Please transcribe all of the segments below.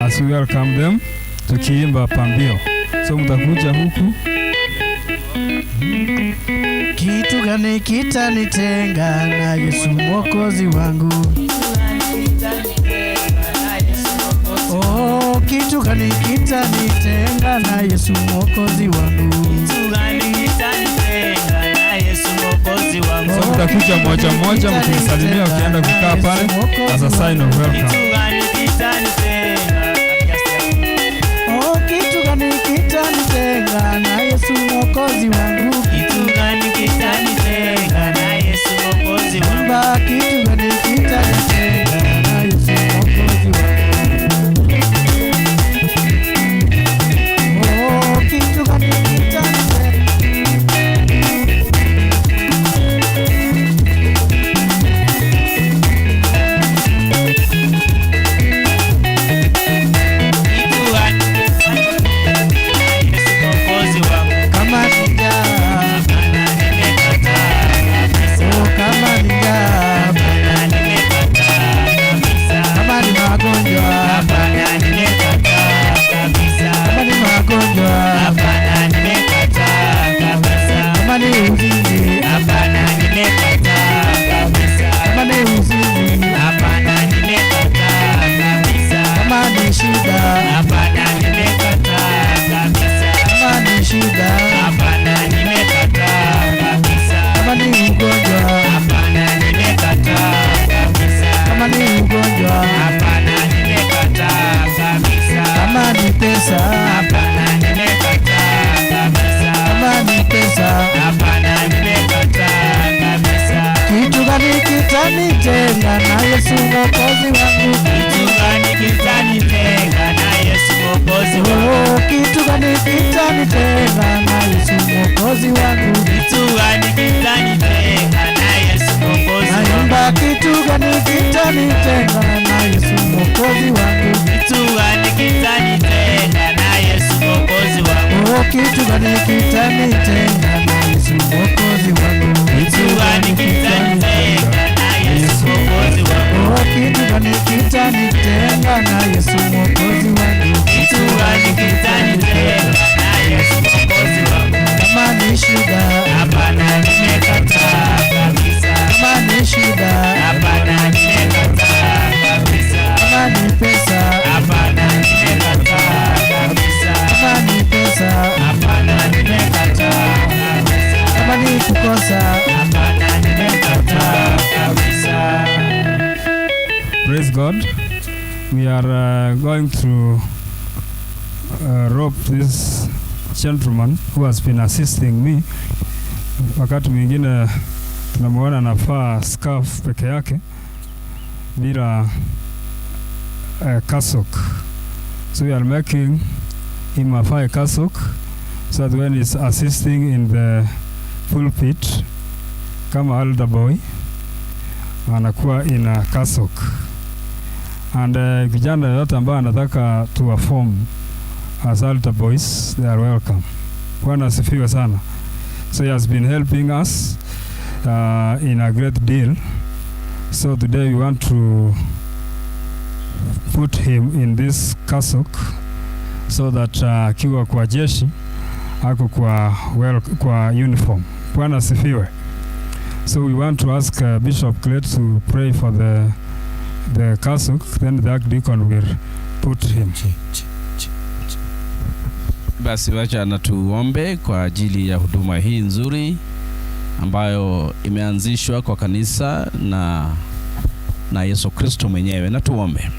As we welcome them tukiimba pambio. So mtakuja huku. Kitu gani kitanitenga na Yesu Mwokozi wangu? Oh, kitu gani kitanitenga na Yesu Mwokozi wangu? So mtakuja moja moja mkinisalimia ukienda kukaa pale as a sign of welcome. Oh, kitu gani kitanitenga na Yesu Mwokozi wangu? Imba, kitu gani kitanitenga na Yesu Mwokozi wangu? Oh, kitu gani kitanitenga? Kama ni njaa, oh, kama ni njaa, kama ni magonjwa, kama ni magonjwa, kama ni uzinzi, kama ni uzinzi, kama ni shida, kama ni shida, kama ni ugonjwa, kama ni ugonjwa, kama ni pesa, kama ni pesa, kitu gani kitanitenga na Yesu Mwokozi wangu? Oh, kitu gani kitanitenga na Yesu Mwokozi wangu? Naimba, kitu gani kitanitenga na Yesu Mwokozi wangu? Oh, kitu gani kitanitenga na Yesu Mwokozi wangu? Oh, kitu gani kitanitenga na Yesu Mwokozi wangu? Kama ni shida, kama ni shida, kama ni pesa, kama ni pesa, kama ni kukosa. Praise God. We are going to robe this gentleman who has been assisting me. Wakati mwingine tunamuona anavaa scarf peke yake bila cassock. So we are making him avae cassock so that when he's assisting in the pulpit kama altar boy, anakuwa in a cassock. And kijana yoyote ambaye anataka to form as altar boys, they are welcome. Bwana asifiwe sana. So he has been helping us in a great deal. So today we want to put him in this cassock so that akiwa kwa jeshi ako kwa, well, kwa uniform. Bwana asifiwe. So we want to ask Bishop Clay to pray for the cassock, then the archdeacon will put him. Basi wacha na tuombe kwa ajili ya huduma hii nzuri ambayo imeanzishwa kwa kanisa na Yesu Kristo mwenyewe. Na tuombe.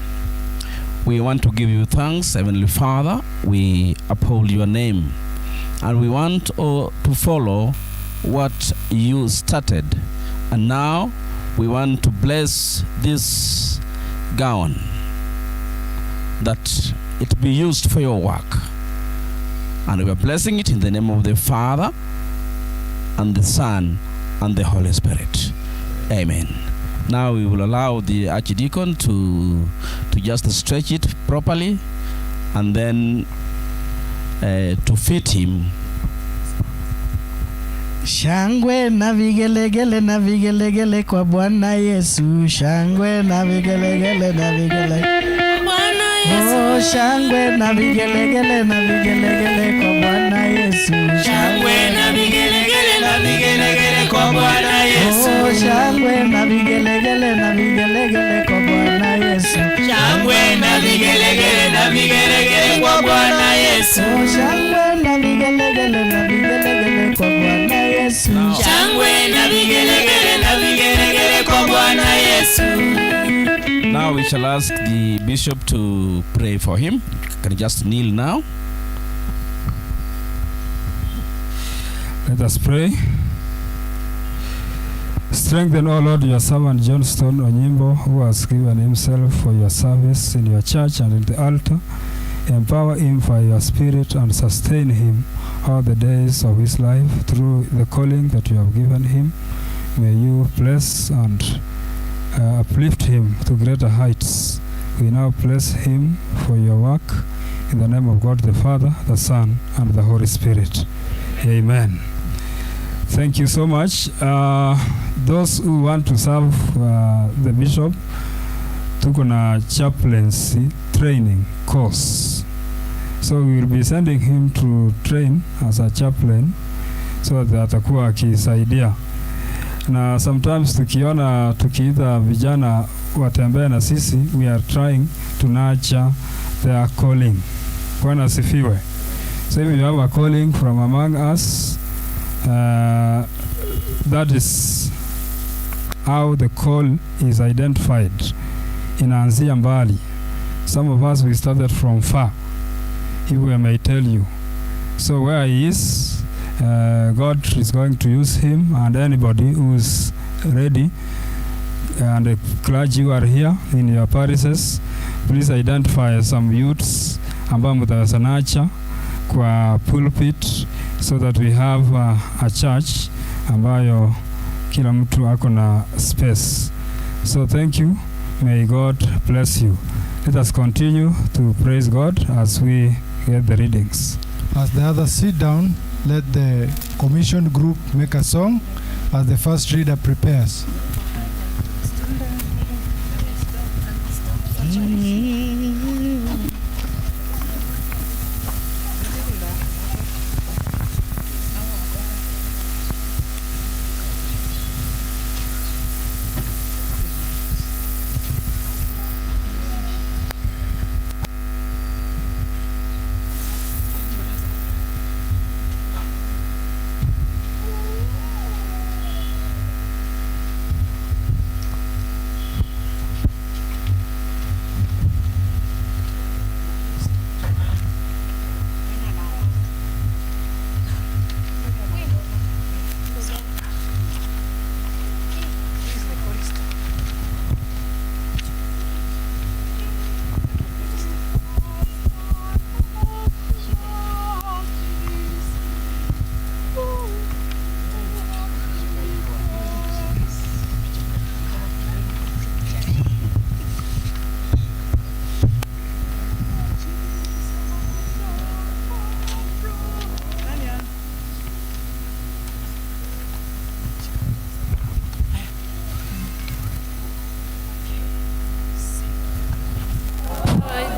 We want to give you thanks, Heavenly Father. We uphold your name and we want, oh, to follow what you started. And now we want to bless this gown, that it be used for your work. And we are blessing it in the name of the Father and the Son and the Holy Spirit. Amen. Now we will allow the archdeacon to just stretch it properly and then to fit him. Shangwe na vigelegele na vigelegele kwa Bwana Yesu. Shangwe na vigelegele na vigele. Bwana Yesu. Oh, shangwe na vigelegele na vigelegele kwa Bwana Yesu. Shangwe na vigelegele na vigelegele kwa Bwana Yesu. Oh, shangwe na vigelegele na vigelegele kwa Bwana Yesu. Shangwe na vigelegele na vigelegele kwa Bwana Yesu. Oh, shangwe na vigelegele na vigelegele kwa Bwana Yesu. Shangwe na vigelegele na vigelegele kwa Bwana Yesu. Now we shall ask the bishop to pray for him. Can you just kneel now? Let us pray. Strengthen, O Lord, your servant Johnstone Onyimbo, who has given himself for your service in your church and in the altar. Empower him by your spirit and sustain him all the days of his life through the calling that you have given him. May you bless and uplift him to greater heights. We now bless him for your work in the name of God the Father, the Son, and the Holy Spirit. Amen. Thank you so much. Those who want to serve the bishop, tuko na chaplaincy training course. So we will be sending him to train as a chaplain so that atakuwa akisaidia. Na sometimes tukiona tukiita vijana watembee na sisi, we are trying to nurture their calling. Bwana asifiwe. So if you have a calling from among us, that is how the call is identified. Inaanzia mbali. Some of us, we started from far, if we may tell you. So where he is, God is going to use him and anybody who is ready, and the clergy who are here in your parishes, please identify some youths ambao mtaweza nurture kwa pulpit so that we have a church ambayo kila mtu ako na space. So thank you. May God bless you. Let us continue to praise God as we get the readings. As the others sit down, let the commission group make a song as the first reader prepares.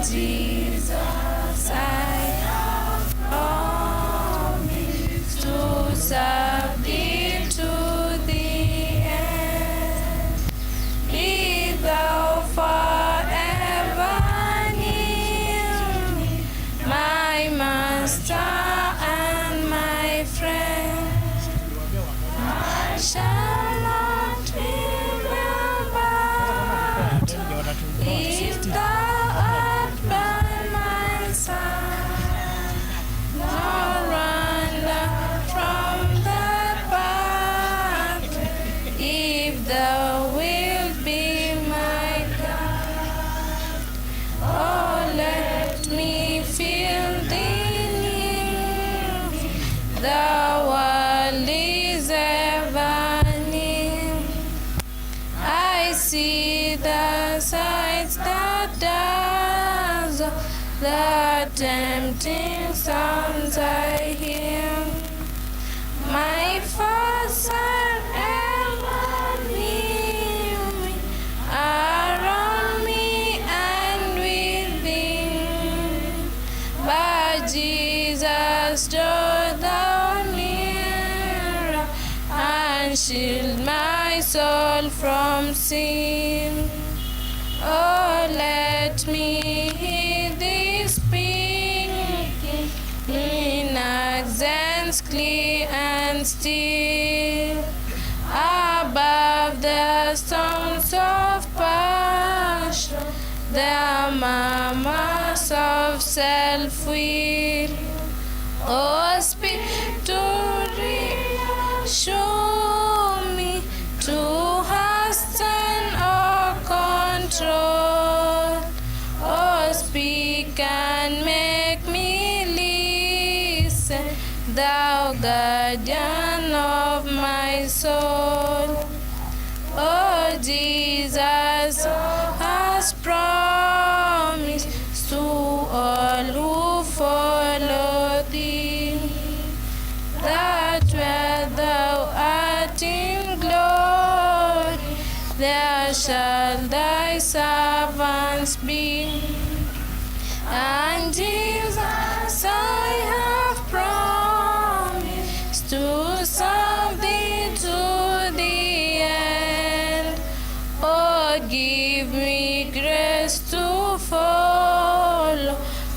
Jesus, I promise to serve thee to the end. Be thou forever near me, my master and my friend. I shall not rebel, but if thou art by my side, nor run from the path, if thou wilt be my guide. Oh, let me feel thee near, the world is ever near. I see the sights that dazzle, the tempting sounds I hear. My foes are ever near me, around me and within. Oh Jesus, draw thou nearer and shield my soul from sin. Oh, let me hear thee speaking in accents clear and still, above the sounds of passion, the murmurs of self-will. Oh, speak to reassure me, to hasten or control. Oh, speak and make me listen, thou guardian of my soul. Oh, Jesus has promised to all who follow thee, that where thou art in glory, there shall thy servants be. And Jesus, I have promised to serve thee to the end. Oh, give me grace to follow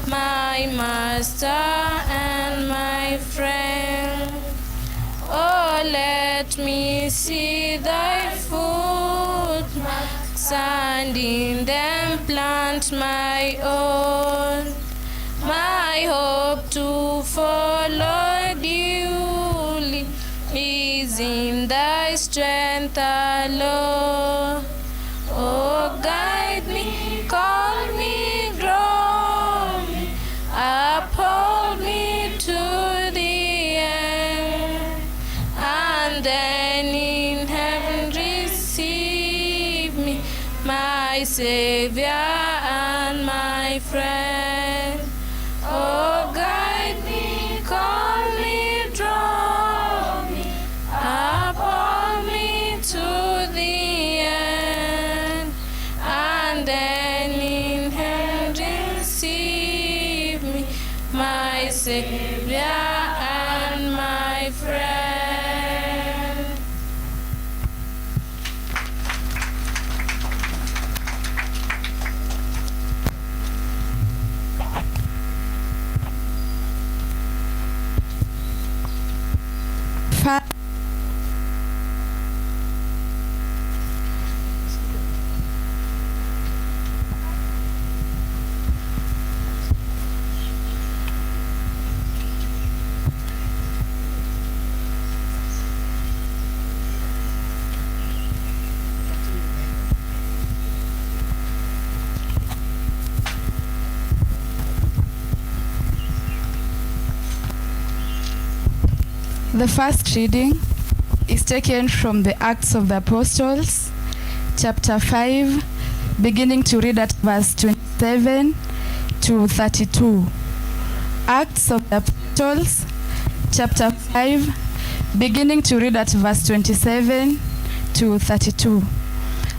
my master and my friend. Oh, let me see thy footmarks and in them plant my own. My hope to follow duly is in thy strength alone. Oh, guide me, call me, grow me, uphold me to the end, and then in heaven receive me, my Savior and my friend. Oh, guide me, call me, draw me, uphold me to the end, and then in heaven receive me, my Savior and my friend. The first reading is taken from the Acts of the Apostles, chapter 5, beginning to read at verse 27 to 32. Acts of the Apostles, chapter 5, beginning to read at verse 27 to 32.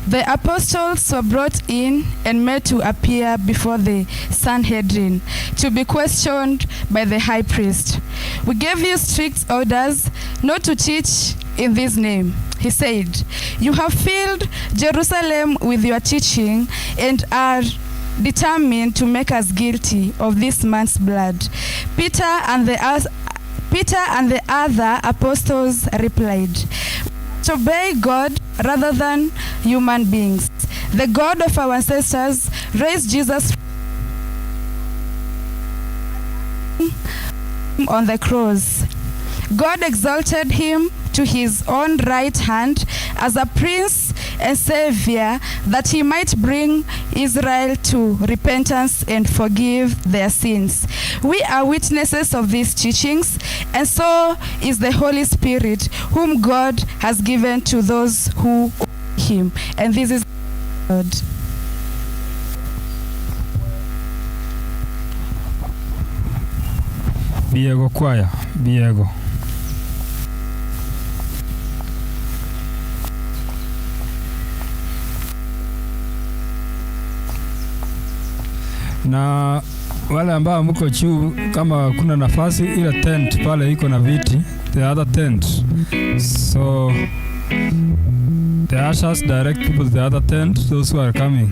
The apostles were brought in and made to appear before the Sanhedrin to be questioned by the high priest. "We gave you strict orders not to teach in this name," he said. "You have filled Jerusalem with your teaching and are determined to make us guilty of this man's blood." Peter and the other apostles replied, "To obey God rather than human beings. The God of our ancestors raised Jesus on the cross. God exalted him to his own right hand as a prince and savior, that he might bring Israel to repentance and forgive their sins. We are witnesses of these teachings, and so is the Holy Spirit, whom God has given to those who obey him." And this is God. Biego Choir, Biego. Na Wale ambao mko juu, kama kuna nafasi, ile tent pale iko na viti, the other tent. So the ushers direct people to the other tent, those who are coming.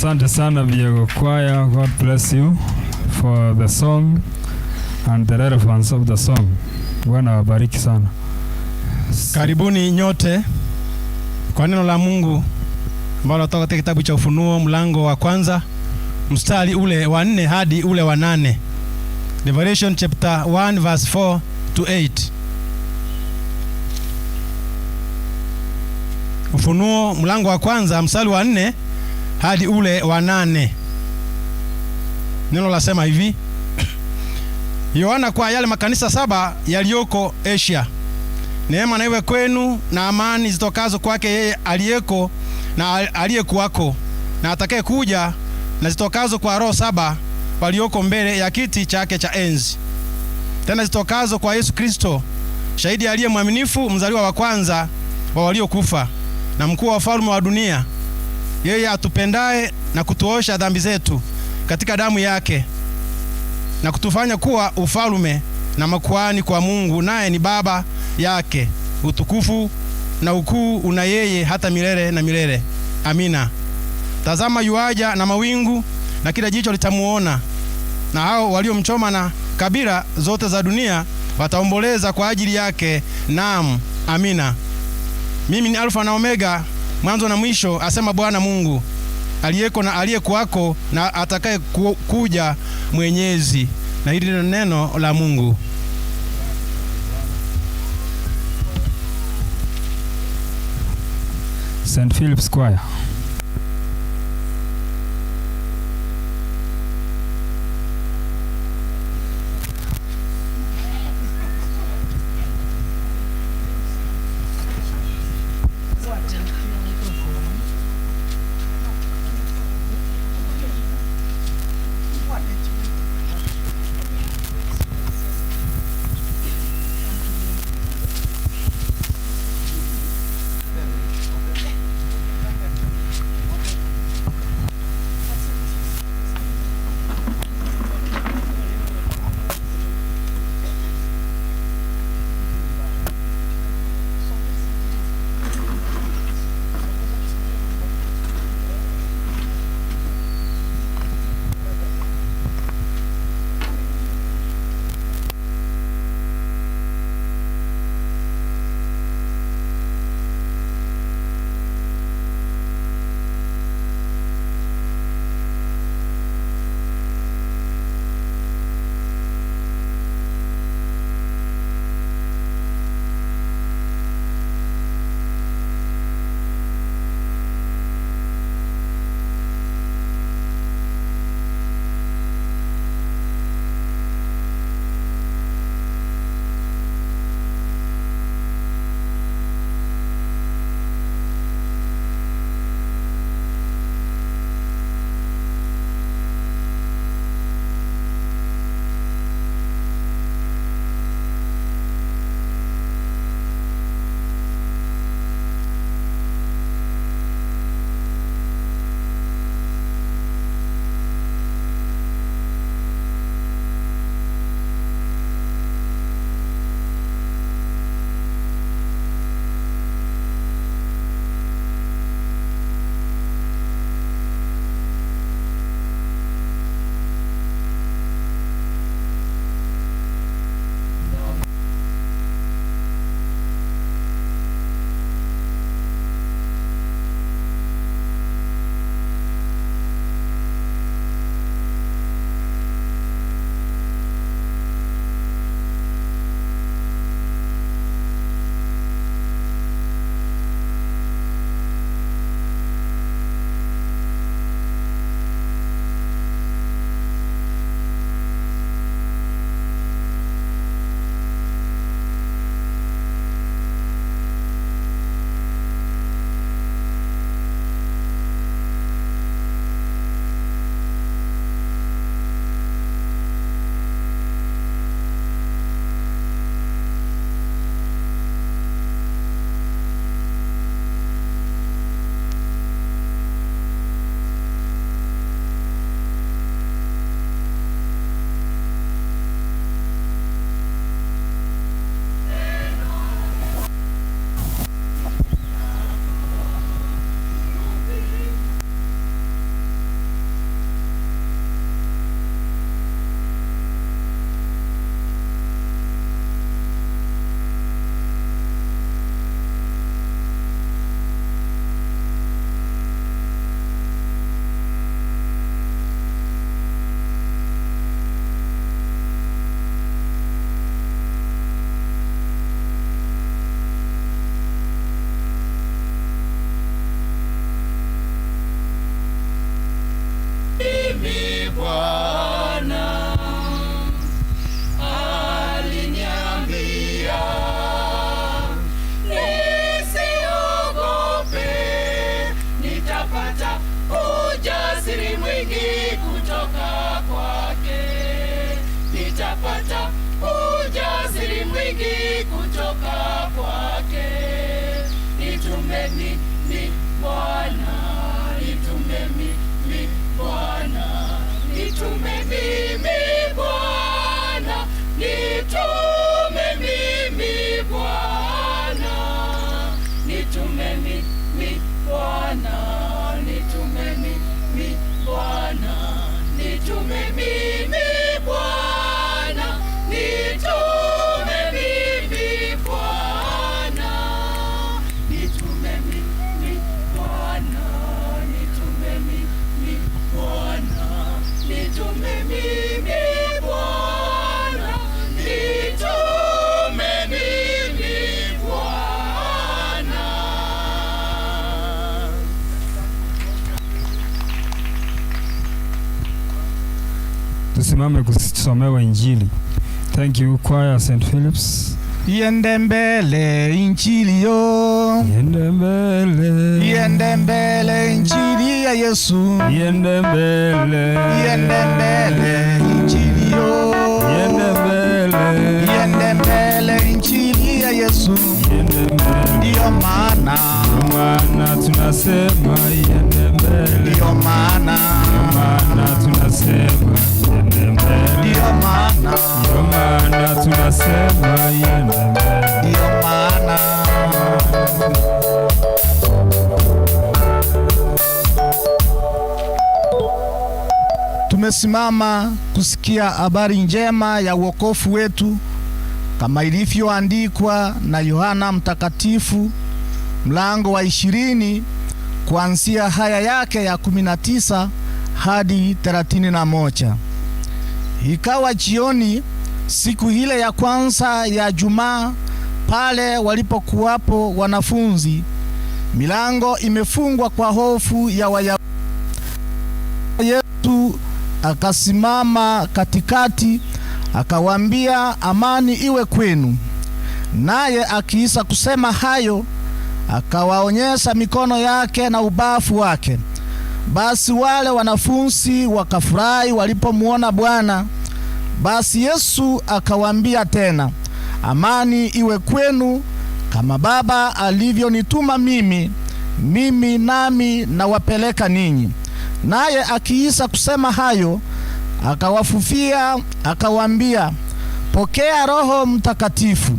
Asante sana Viego Choir. God bless you for the song and the relevance of the song. Bwana awabariki sana. Karibuni nyote kwa neno la Mungu ambalo kutoka katika kitabu cha Ufunuo mlango wa kwanza mstari ule wa 4 hadi ule wa 8. Revelation chapter 1 verse 4 to 8. Ufunuo mlango wa kwanza mstari wa 4 hadi ule wa 8. Neno lasema hivi: Yohana kwa yale makanisa 7 yaliyoko Asia. Neema na iwe kwenu na amani zitokazo kwake yeye aliyeko na aliyekuwako na atakaye kuja, na zitokazo kwa roho 7 walioko mbele ya kiti chake cha enzi, tena zitokazo kwa Yesu Kristo, shahidi aliye mwaminifu, mzaliwa wa kwanza wa waliokufa, na mkuu wa wafalme wa dunia, yeye atupendaye na kutuosha dhambi zetu katika damu yake, na kutufanya kuwa ufalme na makuhani kwa Mungu, naye ni Baba yake. Utukufu na ukuu una yeye hata milele na milele. Amina. Tazama yuaja na mawingu, na kila jicho litamuona, na hao waliomchoma, na kabila zote za dunia wataomboleza kwa ajili yake. Naam, amina. Mimi ni Alfa na Omega, mwanzo na mwisho, asema Bwana Mungu, aliyeko na aliyekuwako na atakaye kuja, Mwenyezi. Na hili ndilo neno la Mungu. St. Philip's Choir. Nitume mimi Bwana, nitume mimi Bwana, nitume mimi Bwana, nitume mimi Bwana, nitume mimi Bwana, nitume mimi Bwana, nitume mimi Bwana, nitume mimi Bwana, nitume mimi Bwana, nitume mimi Bwana, nitume mimi Bwana, nitume mimi Bwana. Tusimame kusomewa Injili. Thank you choir St. Philip's. Iende mbele injili yo, Iende mbele, iende mbele injili ya Yesu, iende mbele, iende mbele injili yo, iende mbele, iende mbele injili ya Yesu, iende mbele. Ndiyo maana, Maana tunasema iende mbele, ndiyo maana, maana tunasema iende mbele, ndiyo maana, ndio maana tunasema iende mbele. ndiyo maana. Tumesimama kusikia habari njema ya wokovu wetu kama ilivyoandikwa na Yohana Mtakatifu mlango wa 20 kuanzia haya yake ya 19 hadi 31. Ikawa jioni siku ile ya kwanza ya Jumaa, pale walipokuwapo wanafunzi, milango imefungwa kwa hofu ya Wayahudi. Yesu akasimama katikati akawaambia, amani iwe kwenu. Naye akiisha kusema hayo, akawaonyesha mikono yake na ubavu wake. Basi wale wanafunzi wakafurahi walipomuona Bwana. Basi Yesu akawaambia tena, amani iwe kwenu. Kama Baba alivyonituma mimi, mimi nami nawapeleka ninyi. Naye akiisha kusema hayo, akawafufia akawaambia, pokea Roho Mtakatifu.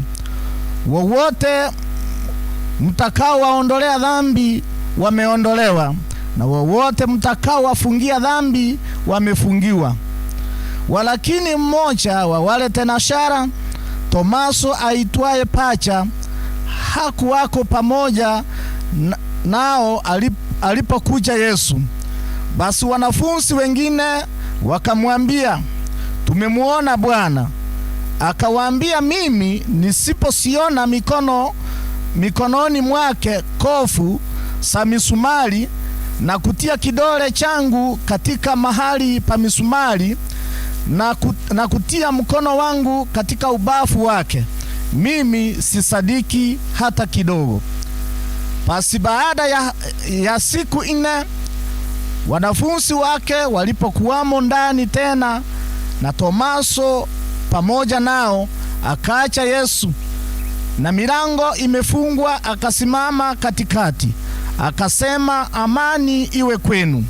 Wowote mtakaowaondolea dhambi wameondolewa, na wowote mtakaowafungia dhambi wamefungiwa. Walakini mmoja wa wale tenashara, Tomaso aitwaye Pacha, hakuwako pamoja nao alipokuja Yesu. Basi wanafunzi wengine wakamwambia, tumemuona Bwana. Akawaambia, mimi nisiposiona mikononi mwake kofu za misumari na kutia kidole changu katika mahali pa misumari na kutia mkono wangu katika ubavu wake, mimi sisadiki hata kidogo. Basi baada ya siku 4 wanafunzi wake walipokuwamo ndani tena, na Tomaso pamoja nao, akaacha Yesu na milango imefungwa, akasimama katikati akasema, amani iwe kwenu.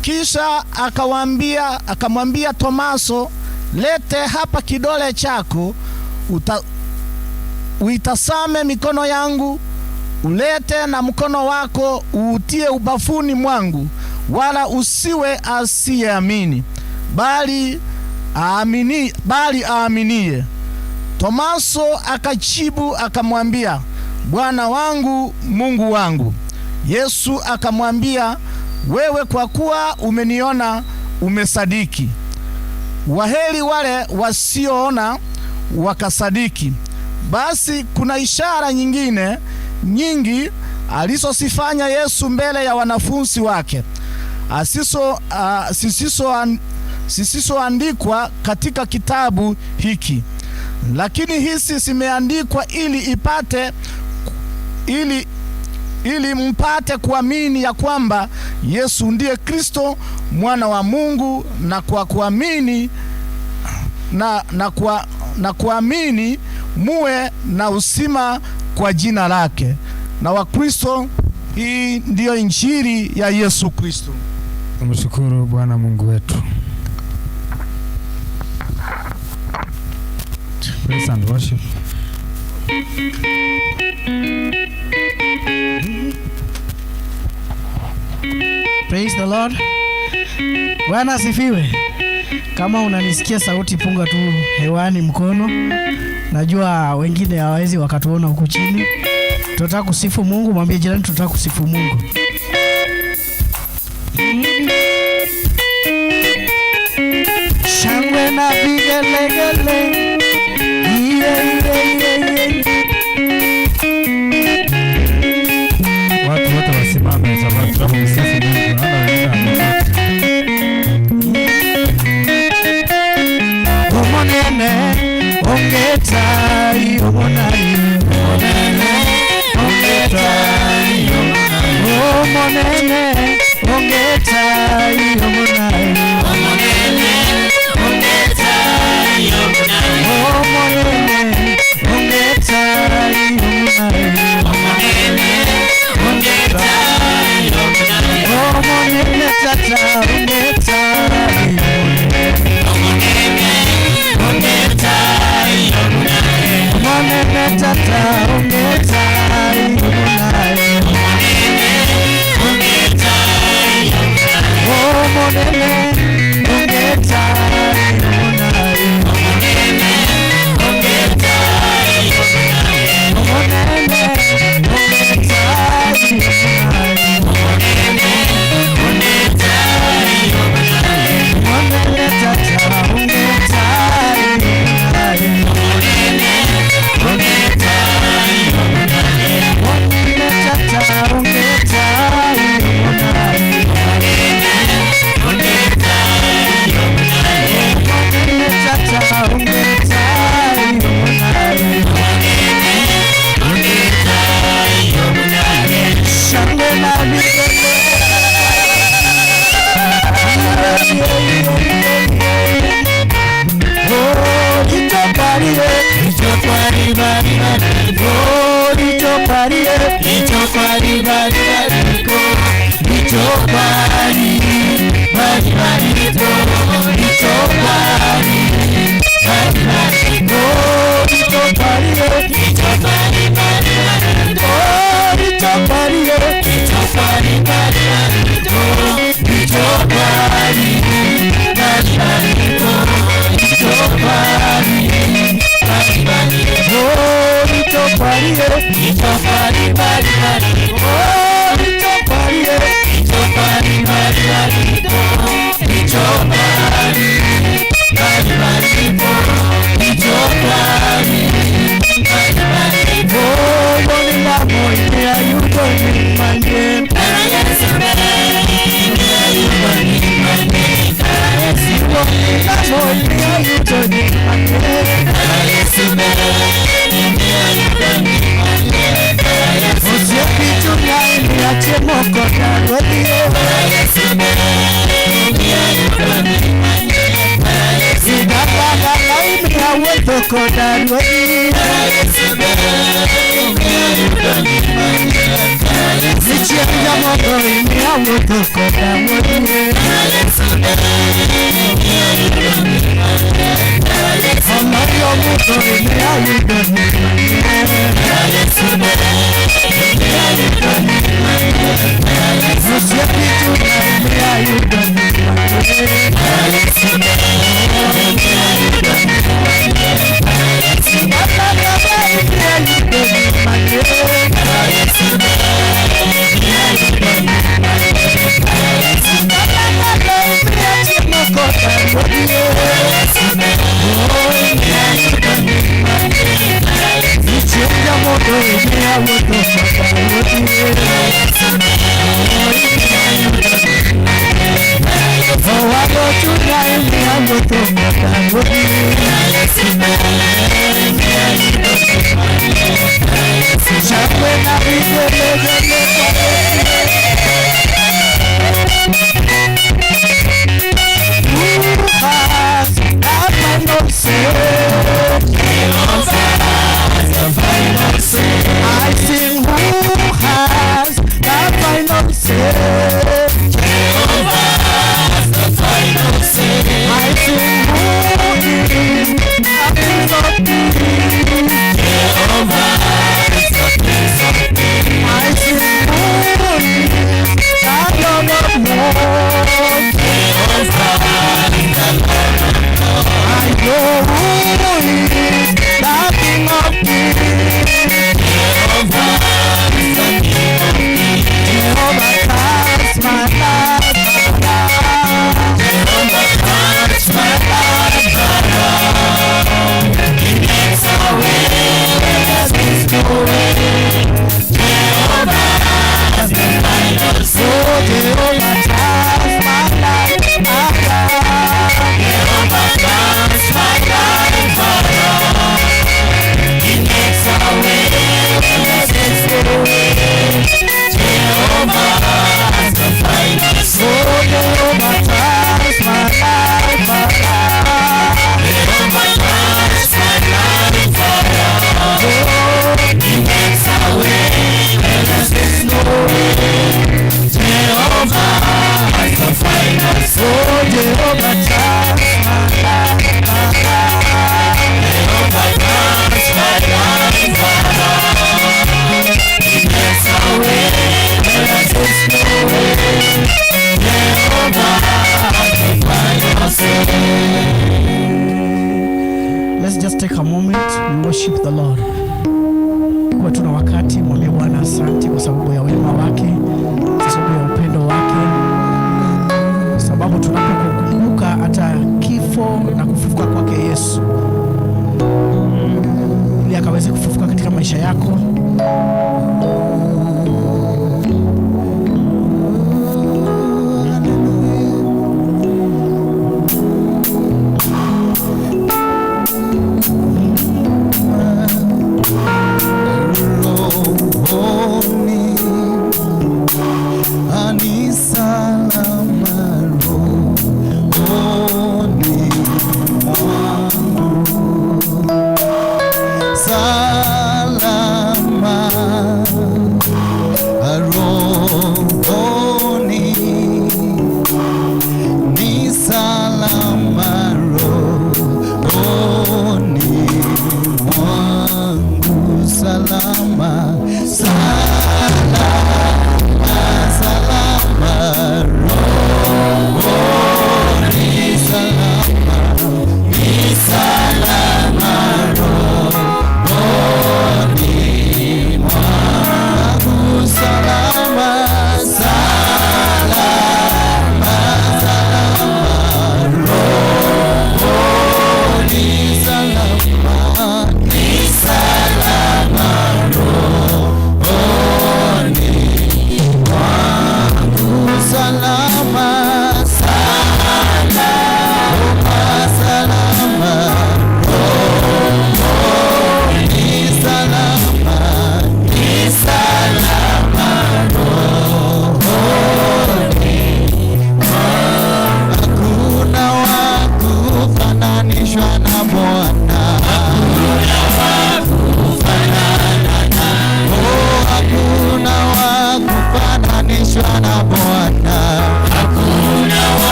Kisha akamwambia Tomaso, lete hapa kidole chako, uitasame mikono yangu, ulete na mkono wako uutie ubafuni mwangu, wala usiwe asiyeamini, bali aaminie. Tomaso akajibu akamwambia, Bwana wangu, Mungu wangu. Yesu akamwambia, wewe kwa kuwa umeniona umesadiki. Waheri wale wasioona wakasadiki. Basi kuna ishara nyingine nyingi alizozifanya Yesu mbele ya wanafunzi wake, zisizoandikwa katika kitabu hiki, lakini hizi zimeandikwa ili mpate kuamini ya kwamba Yesu ndiye Kristo mwana wa Mungu, na kwa kuamini na kuamini muwe na uzima kwa jina lake. na Wakristo. Hii ndiyo Injili ya Yesu Kristo. Tumshukuru Bwana Mungu wetu. Praise and worship. Praise the Lord. Bwana asifiwe. Kama unanisikia sauti, punga tu hewani mkono. Najua wengine hawawezi wakatuona huku chini. Tunataka kusifu Mungu, mwambie jirani tunataka kusifu Mungu. Shangwe na vigelegele. Iye, iye, iye, iye. Watu wote wasimame sababu tunamsifu Mungu. Naona wengine wameketi. Omonene, ongetai, omonai. Omonene, ongetai, omonai. Omonene, ongetai, omonai. Omonene, ongetai, omonai. Omonene, ongetai, omonai. Omonene, ongetai, omonai. Omonene, tata, ongetai, omonai. Ongetai, omonai. Omonene, tata, ongetai, omonai. Omonene, ongetai, omonai. Omonene, ongetai, omonai. Omonene, ongetai, omonai. Omonene, ongetai, omonai. Omonene, ongetai, omonai. Omonene, tata, ongetai, omonai. Omonene, ongetai, omonai. Omonene, tata, ongetai, omonai. Omonene, ongetai, omonai. Omonene, tata, ongetai, omonai. Omonene, ongetai, omonai. Shangwe na vigelegele. Oh, itoparie, itopari bari bari. Oh, itoparie, itopari bari bari. Itopari bari bari. Itopari bari bari. Oh, itoparie, itopari bari bari. Oh, itoparie, itopari bari bari. Itopari bari bari. Itopari bari bari. Oh, itoparie, itopari bari bari. Oh, itoparie, itopari bari bari. Itopari bari bari. Itopari bari bari. Oh, bonila moine ayudo ni manye. Bonila moine ayudo ni manye. I sing.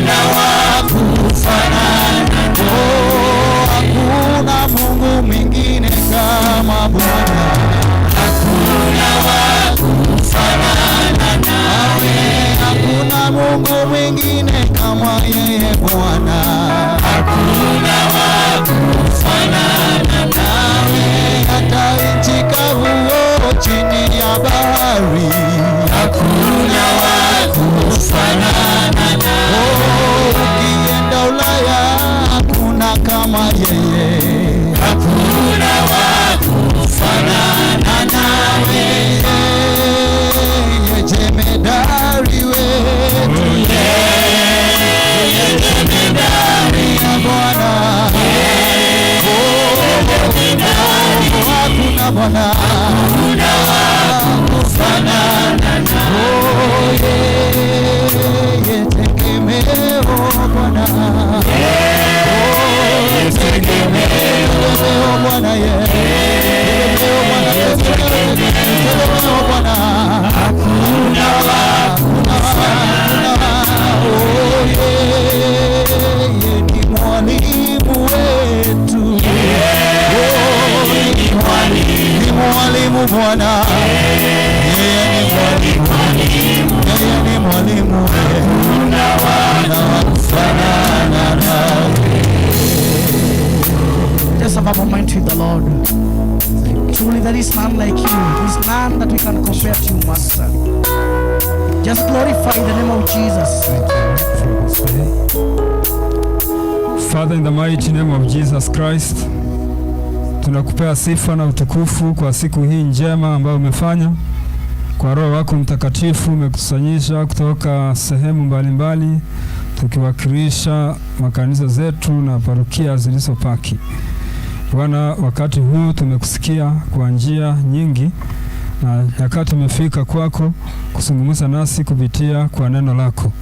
Hakuna wa kufanana. Oh, hakuna Mungu mwingine kama Bwana. Hakuna wa kufanana nawe. Hakuna Mungu mwingine kama yeye Bwana. Hakuna wa kufanana nawe. Hata nchi kavu chini ya bahari. Hakuna wa kufanana nawe. Oh, ukienda Ulaya hakuna kama yeye. Hakuna wa kufanana nawe. Yeye jemedari wetu. Yeye jemedari ya Bwana. Hakuna Bwana. Hakuna wa kufanana nawe. Oh, yeye tegemeo Bwana. Yeye tegemeo Bwana. Yeye tegemeo Bwana. Hakuna wa kufanana. Oh, yeye ni mwalimu wetu. Ni mwalimu Bwana. Yeye ni mwalimu. Yeye ni mwalimu. Hakuna wa kufanana nawe. Just have a moment with the Lord. Truly there is none like you. There is none that we can compare to you, Master. Just glorify the name of Jesus. Thank you for this day. Father, in the mighty name of Jesus Christ, tunakupea sifa na utukufu kwa siku hii njema ambayo umefanya. Kwa Roho wako Mtakatifu umekusanyisha kutoka sehemu mbalimbali, tukiwakilisha makanisa zetu na parokia zilizopaki. Bwana, wakati huu tumekusikia kwa njia nyingi, na nyakati umefika kwako kuzungumza nasi kupitia kwa neno lako.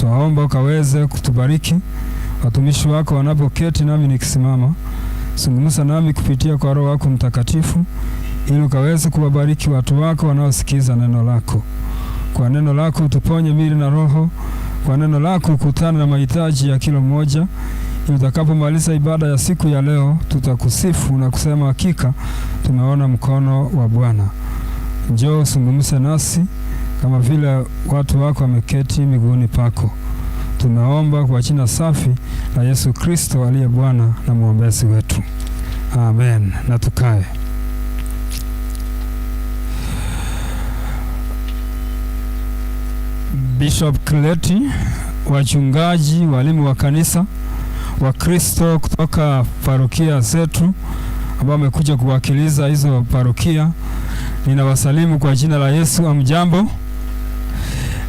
Tunaomba ukaweze kutubariki watumishi wako wanapoketi nami nikisimama. Zungumza nami kupitia kwa Roho wako Mtakatifu, ili ukaweze kuwabariki watu wako wanaosikiza neno lako. Kwa neno lako utuponye mili na roho. Kwa neno lako ukutane na mahitaji ya kila mmoja. Ili utakapomaliza ibada ya siku ya leo, tutakusifu na kusema hakika tumeona mkono wa Bwana. Njoo uzungumze nasi kama vile watu wako wameketi miguuni pako. Tumeomba kwa jina safi la Yesu Kristo aliye Bwana na mwombezi wetu. Amen. Na tukae. Bishop Kleti, wachungaji, walimu wa kanisa, Wakristo kutoka parokia zetu ambao wamekuja kuwakilisha hizo parokia, ninawasalimu kwa jina la Yesu. Amjambo.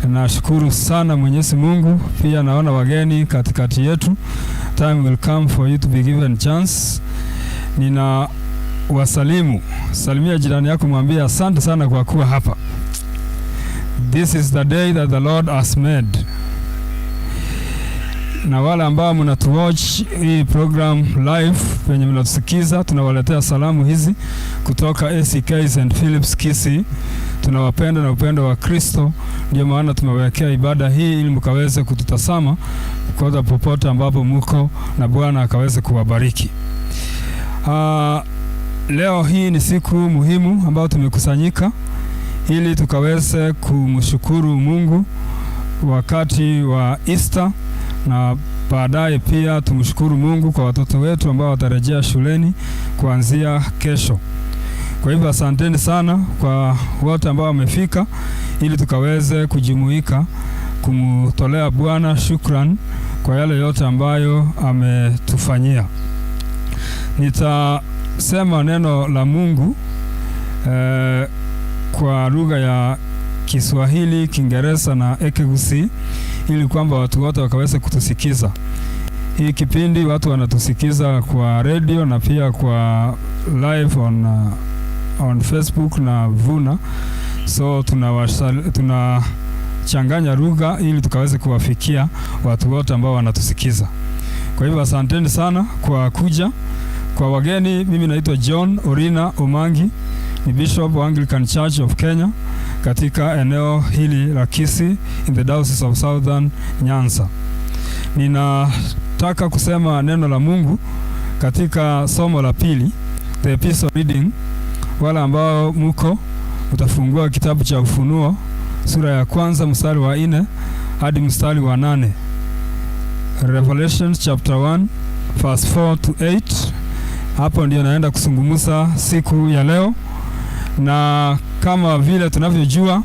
Nashukuru sana Mwenyezi Mungu. Pia naona wageni katikati yetu. Time will come for you to be given chance. Nina wasalimu. Salimia jirani yako, mwambie asante sana kwa kuwa hapa. This is the day that the Lord has made. Na wale ambao mnatuwatch hii program live penye mnatusikiza, tunawaletea salamu hizi kutoka ACK St. Philip's Kisii. Tunawapenda na upendo wa Kristo, ndio maana tumewekea ibada hii ili mkaweze kututazama kwa popote ambapo muko, na Bwana akaweze kuwabariki. Leo hii ni siku muhimu ambayo tumekusanyika ili tukaweze kumshukuru Mungu wakati wa Easter, na baadaye pia tumshukuru Mungu kwa watoto wetu ambao watarejea shuleni kuanzia kesho. Kwa hivyo asanteni sana kwa wote ambao wamefika ili tukaweze kujumuika kumtolea Bwana shukran kwa yale yote ambayo ametufanyia. Nitasema neno la Mungu kwa lugha ya Kiswahili, Kiingereza na Ekegusii ili kwamba watu wote wakaweze kutusikiza. Hii kipindi watu wanatusikiza kwa radio na pia kwa live on Facebook na Vuna. So tunachanganya lugha ili tukaweze kuwafikia watu wote ambao wanatusikiza. Kwa hivyo asanteni sana kwa kuja. Kwa wageni, mimi naitwa John Orina Omangi, ni Bishop wa Anglican Church of Kenya katika eneo hili la Kisii in the Diocese of Southern Nyanza. Ninataka kusema neno la Mungu katika somo la pili, the epistle reading. Wale ambao muko utafungua kitabu cha Ufunuo sura ya kwanza mstari wa 4 hadi mstari wa 8. Revelation chapter 1 verse 4 to 8. Hapo ndio naenda kuzungumza siku ya leo, na kama vile tunavyojua,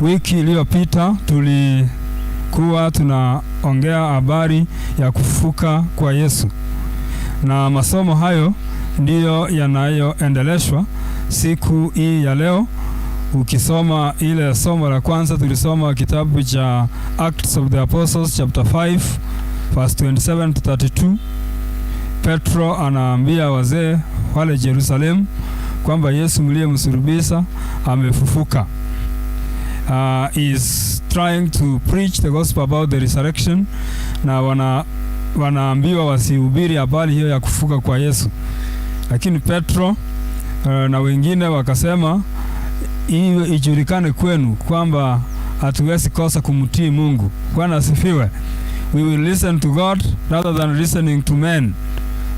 wiki iliyopita tulikuwa tunaongea habari ya kufufuka kwa Yesu, na masomo hayo ndiyo yanayoendeleshwa siku hii ya leo. Ukisoma ile somo la kwanza, tulisoma kitabu cha Acts of the Apostles chapter 5 verse 27 to 32. Petro anaambia wazee wale Jerusalemu kwamba Yesu mliyemsulubisha amefufuka. Is trying to preach the gospel about the resurrection, na wanaambiwa wasihubiri habari hiyo ya kufufuka kwa Yesu, lakini Petro na wengine wakasema, iwe ijulikane kwenu kwamba hatuwezi kosa kumtii Mungu. Bwana asifiwe. We will listen to God rather than listening to men.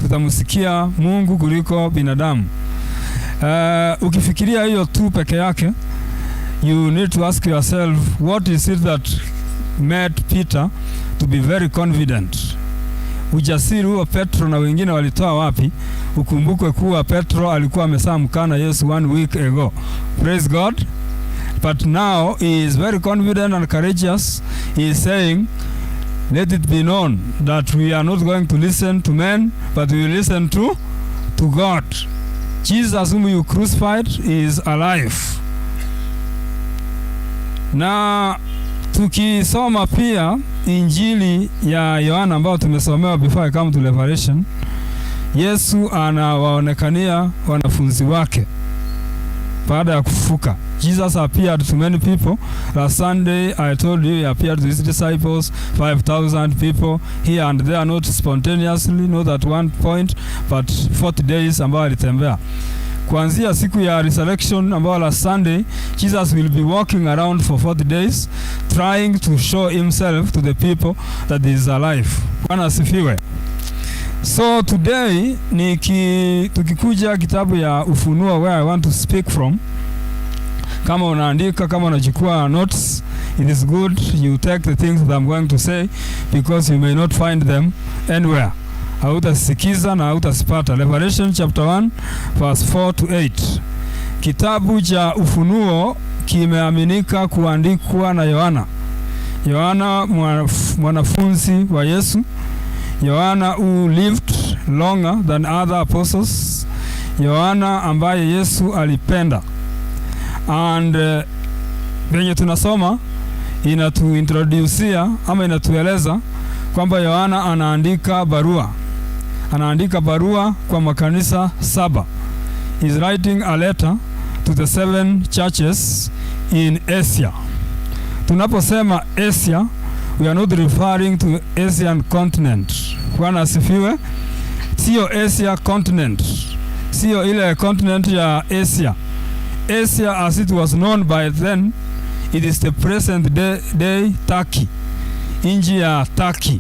Tutamsikia Mungu kuliko binadamu. Ukifikiria hiyo tu peke yake, you need to ask yourself, what is it that made Peter to be very confident? Ujasiri huo Petro na wengine walitoa wapi? Ukumbukwe kuwa Petro alikuwa ameshamkana Yesu one week ago. Praise God. But now he is very confident and courageous. He is saying, "Let it be known that we are not going to listen to men, but we will listen to God. Jesus whom you crucified is alive." Na tukisoma pia Injili ya Yohana ambayo tumesomewa before I come to Revelation, Yesu anawaonekania wanafunzi wake baada ya kufufuka. Jesus appeared to many people. Last Sunday I told you he appeared to his disciples, 5,000 people here and there, not spontaneously, not at one point, but 40 days ambayo alitembea. Kuanzia siku ya resurrection ambayo last Sunday, Jesus will be walking around for 40 days trying to show himself to the people that he is alive. Bwana asifiwe. So today tukikuja kitabu ya Ufunuo, where I want to speak from, kama unaandika, kama unachukua notes, it is good you take the things that I'm going to say because you may not find them anywhere. Hautasikiza na hautazipata. Revelation chapter 1 verse 4 to 8. Kitabu cha Ufunuo kimeaminika kuandikwa na Yohana. Yohana, mwanafunzi wa Yesu. Yohana who lived longer than other apostles. Yohana ambaye Yesu alipenda. And venye tunasoma inatuintroducia ama inatueleza kwamba Yohana anaandika barua. Anaandika barua kwa makanisa saba. Is writing a letter to the seven churches in Asia. Tunaposema Asia, we are not referring to Asian continent. Bwana asifiwe. Sio Asia continent, sio ile continent ya Asia. Asia as it was known by then, it is the present day Turkey, nchi ya Turkey.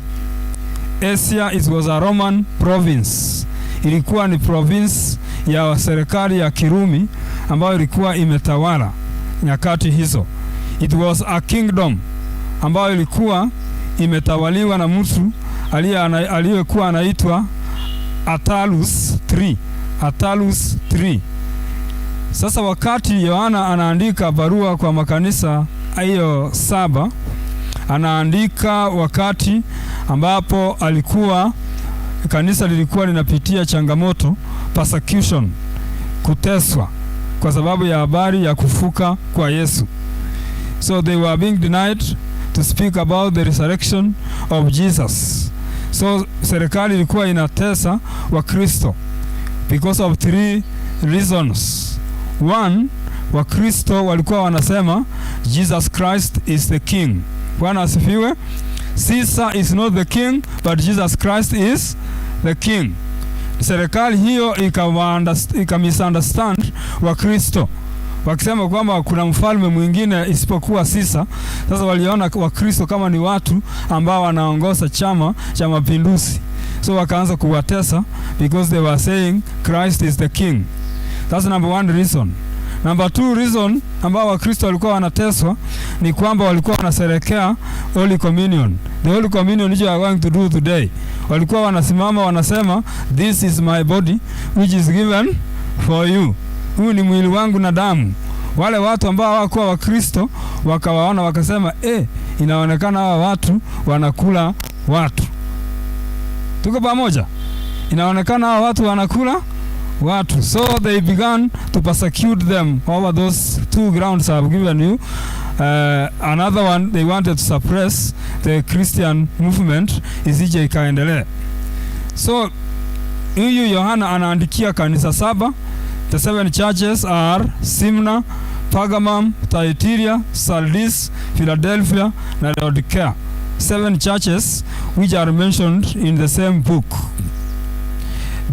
Asia, it was a Roman province. Ilikuwa ni province ya serikali ya Kirumi ambayo ilikuwa imetawala nyakati hizo. It was a kingdom ambayo ilikuwa imetawaliwa na mtu aliyekuwa anaitwa Attalus III. Attalus III. Sasa wakati Yohana anaandika barua kwa makanisa hiyo saba, anaandika wakati ambapo alikuwa kanisa lilikuwa linapitia changamoto, persecution, kuteswa kwa sababu ya habari ya kufuka kwa Yesu. So they were being denied to speak about the resurrection of Jesus. So serikali ilikuwa inatesa Wakristo because of three reasons. One, Wakristo walikuwa wanasema Jesus Christ is the king. Bwana asifiwe. Caesar is not the king, but Jesus Christ is the king. Serikali hiyo ika misunderstand Wakristo. wakisema kwamba kuna mfalme mwingine isipokuwa Caesar. Sasa waliona Wakristo kama ni watu ambao wanaongoza chama cha mapinduzi, so wakaanza kuwatesa because they were saying Christ is the king. That's number one reason. Number two reason ambao Wakristo walikuwa wanateswa ni kwamba walikuwa wanasherehekea Holy Communion. The Holy Communion which we are going to do today. Walikuwa wanasimama wanasema, "This is my body which is given for you." Huu ni mwili wangu na damu. Wale watu ambao hawakuwa Wakristo wakawaona wakasema, "Inaonekana hawa watu wanakula watu." Tuko pamoja? Inaonekana hawa watu wanakula watu. So they began to persecute them over those two grounds I've given you. Another one, they wanted to suppress the Christian movement isije ikaendelea. So huyu Yohana anaandikia kanisa saba. The seven churches are Smyrna, Pergamum, Thyatira, Sardis, Philadelphia na Laodicea. Seven churches which are mentioned in the same book.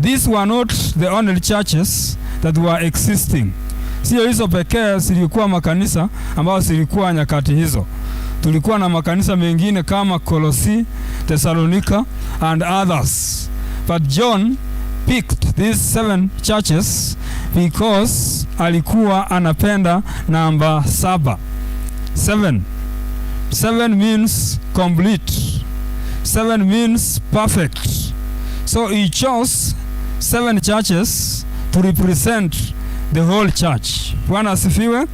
These were not the only churches that were existing. Sio hizo pekee zilikuwa makanisa ambayo zilikuwa nyakati hizo. Tulikuwa na makanisa mengine kama Kolosi, Thessalonica and others. But John picked these seven churches because alikuwa anapenda namba saba. Seven. Seven means complete. Seven means perfect. So he chose seven churches to represent the whole church. Bwana asifiwe.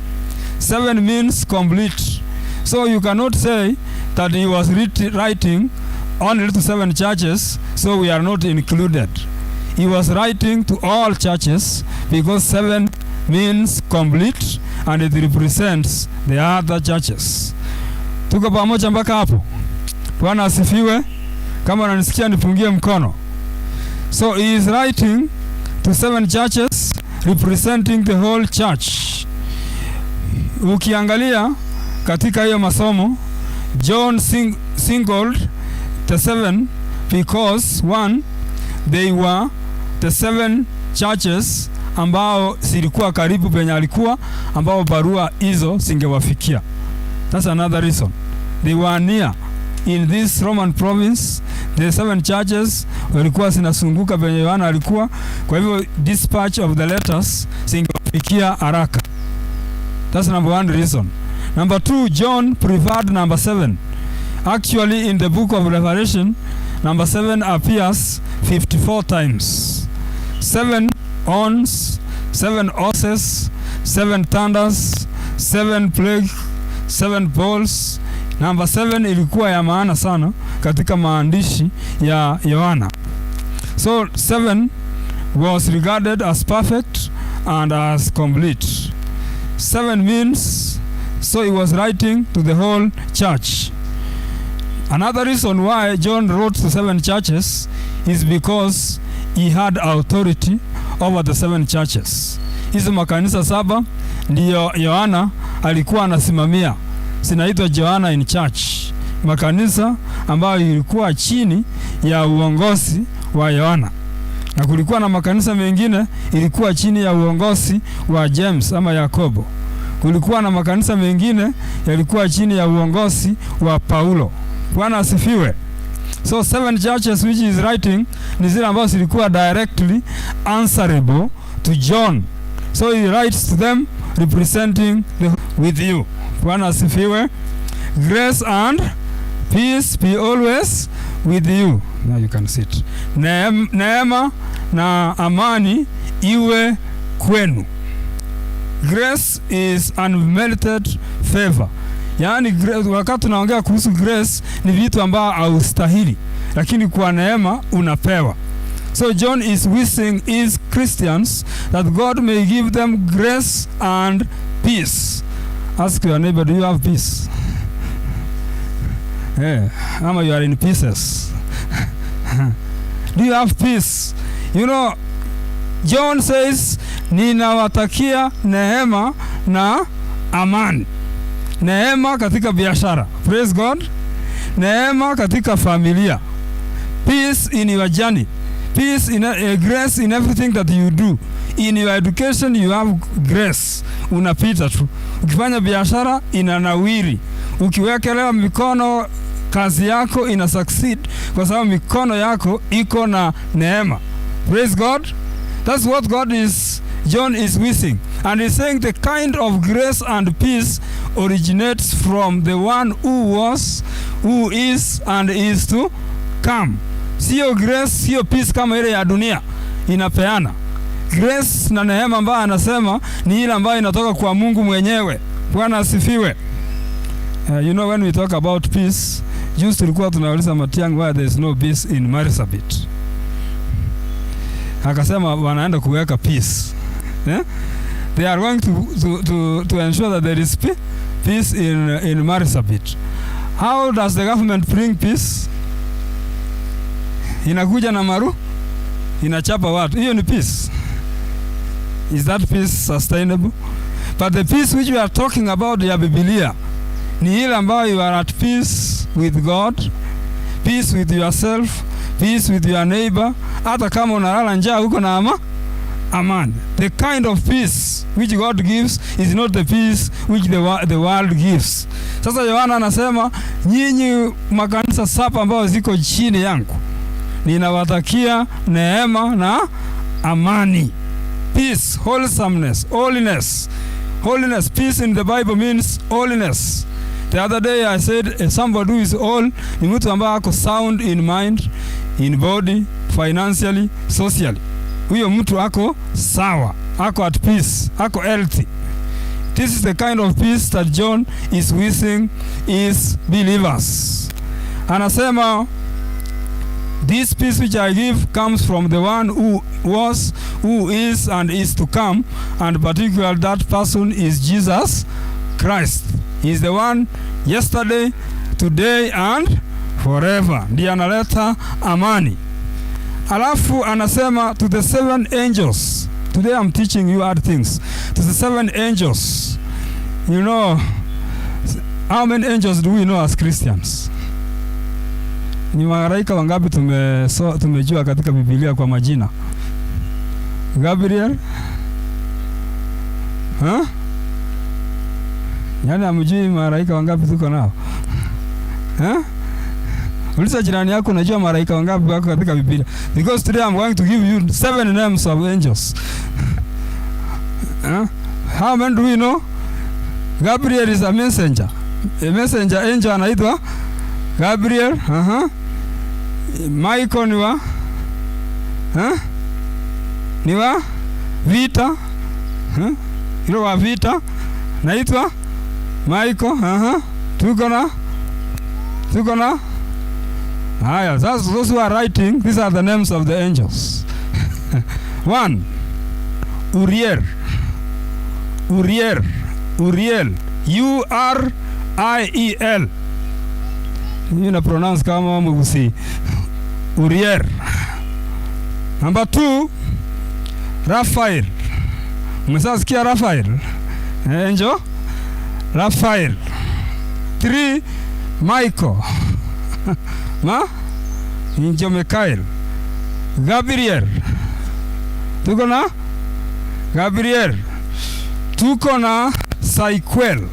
Seven means complete. So you cannot say that he was writing only to seven churches, so we are not included. He was writing to all churches because seven means complete and it represents the other churches. Tuko pamoja mpaka hapo? Bwana asifiwe. Kama unanisikia nipungie mkono. So he is writing to seven churches representing the whole church. Ukiangalia katika hiyo masomo, John singled the seven because, one, they were the seven churches ambao zilikuwa karibu penye alikuwa, ambao barua hizo zingewafikia. That's another reason. They were near in this Roman province. The seven churches walikuwa zinazunguka penye Yohana alikuwa, kwa hivyo dispatch of the letters zingewafikia haraka. That's number one reason. Number two, John preferred number seven. Actually, in the book of Revelation, number seven appears 54 times. Seven horns, seven horses, seven thunders, seven plague, seven bowls. Number seven ilikuwa ya maana sana katika maandishi ya Yohana. So seven was regarded as perfect and as complete. Seven means, so he was writing to the whole church. Another reason why John wrote to seven churches is because he had authority over the seven churches. Hizo makanisa saba ndiyo Yohana alikuwa anasimamia, zinaitwa Johannine Church, makanisa ambayo ilikuwa chini ya uongozi wa Yohana, na kulikuwa na makanisa mengine ilikuwa chini ya uongozi wa James ama Yakobo. Kulikuwa na makanisa mengine yalikuwa chini ya uongozi wa Paulo. Bwana asifiwe. So seven churches which is writing ni zile ambazo zilikuwa directly answerable to John. So he writes to them representing the with you. Bwana asifiwe. Grace and peace be always with you. Now you can sit. Neema na amani iwe kwenu. Grace is unmerited favor. Yaani grace, wakati tunaongea kuhusu grace ni vitu ambao haustahili, lakini kwa neema unapewa. So John is wishing his Christians that God may give them grace and peace. Ask your neighbor, do you have peace? Yeah, ama you are in pieces. Do you have peace? John says, "Ninawatakia neema na amani." Neema katika biashara. Praise God. Neema katika familia. Peace in your journey. Peace in grace in everything that you do. In your education you have grace, unapita tu. Ukifanya biashara inanawiri, ukiwekelewa mikono kazi yako ina succeed, kwa sababu mikono yako iko na neema. Praise God. That's what God is John is wishing. And he's saying the kind of grace and peace originates from the one who was, who is, and is to come. Sio grace, sio peace kama ile ya dunia inapeana. Grace na neema ambayo anasema ni ile ambayo inatoka kwa Mungu mwenyewe. Bwana asifiwe. You know, when we talk about peace, juzi tulikuwa tunauliza Matiang'i why there is no peace in Marsabit. Akasema wanaenda kuweka peace. Yeah? They are going to ensure that there is peace in Marsabit. How does the government bring peace? Inakuja na maru, inachapa watu. Hiyo ni peace. Is that peace sustainable? But the peace which we are talking about ya Biblia ni ile ambayo you are at peace with God, peace with yourself, peace with your neighbor. Hata kama unalala njaa uko na amani. The kind of peace which God gives is not the peace which the world gives. Sasa Yohana anasema, nyinyi makanisa saba ambayo ziko chini yangu, ninawatakia neema na amani. Peace, wholesomeness, holiness. Holiness, peace in the Bible means holiness. The other day I said, somebody who is whole ni mtu ambaye ako sound in mind, in body, financially, socially. Huyo mtu ako sawa, ako at peace, ako healthy. This is the kind of peace that John is wishing his believers. Anasema, "This peace which I give comes from the one who was, who is, and is to come," and particularly that person is Jesus Christ. He is the one yesterday, today and forever. Ndiye analeta amani. Alafu anasema to the seven angels. Today I'm teaching you hard things. To the seven angels. You know, how many angels do we know as Christians? Ni malaika wangapi tumejua katika Biblia kwa majina? Gabriel? Huh? Yaani hamjui malaika wangapi tuko nao? Huh? Uliza jirani yako, unajua malaika wangapi wako katika Biblia? Because today I'm going to give you seven names of angels. Huh? How many do we know? Gabriel is a messenger. A messenger angel anaitwa Gabriel. Michael ni wa? Huh? Ni wa vita. Huh? Ilo wa vita naitwa Michael. Tuko na haya. Sasa those who are writing, these are the names of the angels. One, Uriel. Uriel. Uriel. U R I E L. Hiyo na pronounce kama Mgusi. Uriel. Number two, Raphael. Umeshasikia Raphael? Angel Raphael. Three, Michael. Ma? Angel Michael. Gabriel. Tuko na Gabriel. Tuko na Saiquel.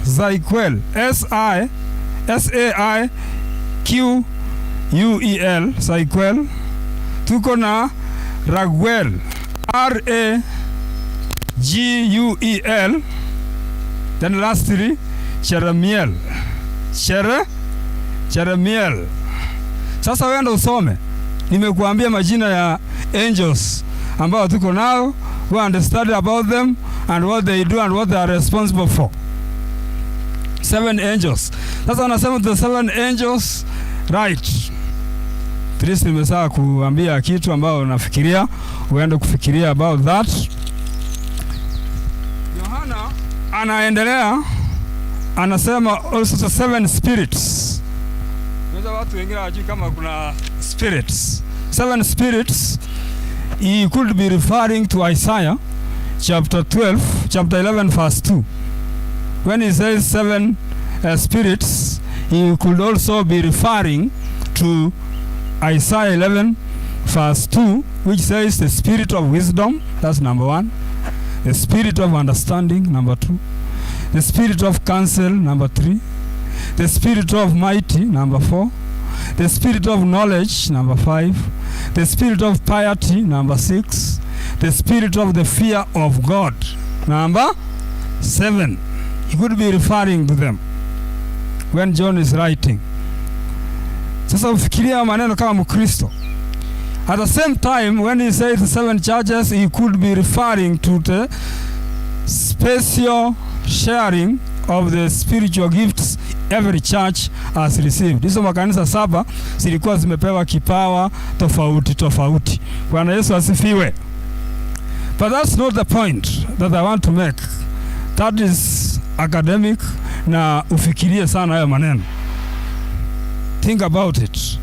Saiquel. S I S A I Q U E L. Saiquel. Tuko na Raguel. R A G U E L. Then lastly, Jeremiel. Jeremiel. Sasa wewe usome. Nimekuambia majina ya angels ambao tuko nao. Go and study about them and what they do and what they are responsible for. Seven angels. Sasa wanasema the seven angels, right. At least nimesaa kuambia kitu ambao nafikiria uende kufikiria about that. Yohana anaendelea, anasema also the seven spirits. Unaweza watu wengine hawajui kama kuna spirits. Seven spirits, he could be referring to Isaiah chapter 12, chapter 11 verse 2. When he says seven spirits, he could also be referring to Isaiah 11 verse 2, which says the spirit of wisdom, that's number 1. The spirit of understanding, number 2. The spirit of counsel, number 3. The spirit of mighty, number 4. The spirit of knowledge, number 5. The spirit of piety, number 6. The spirit of the fear of God, number 7. He could be referring to them when John is writing. Sasa ufikiria maneno kama Mkristo. At the same time, when he says the seven churches, he could be referring to the special sharing of the spiritual gifts every church has received. Hizo makanisa saba zilikuwa zimepewa kipawa tofauti tofauti. Bwana Yesu asifiwe. But that's not the point that I want to make. That is academic, na ufikirie sana hayo maneno. Think about it.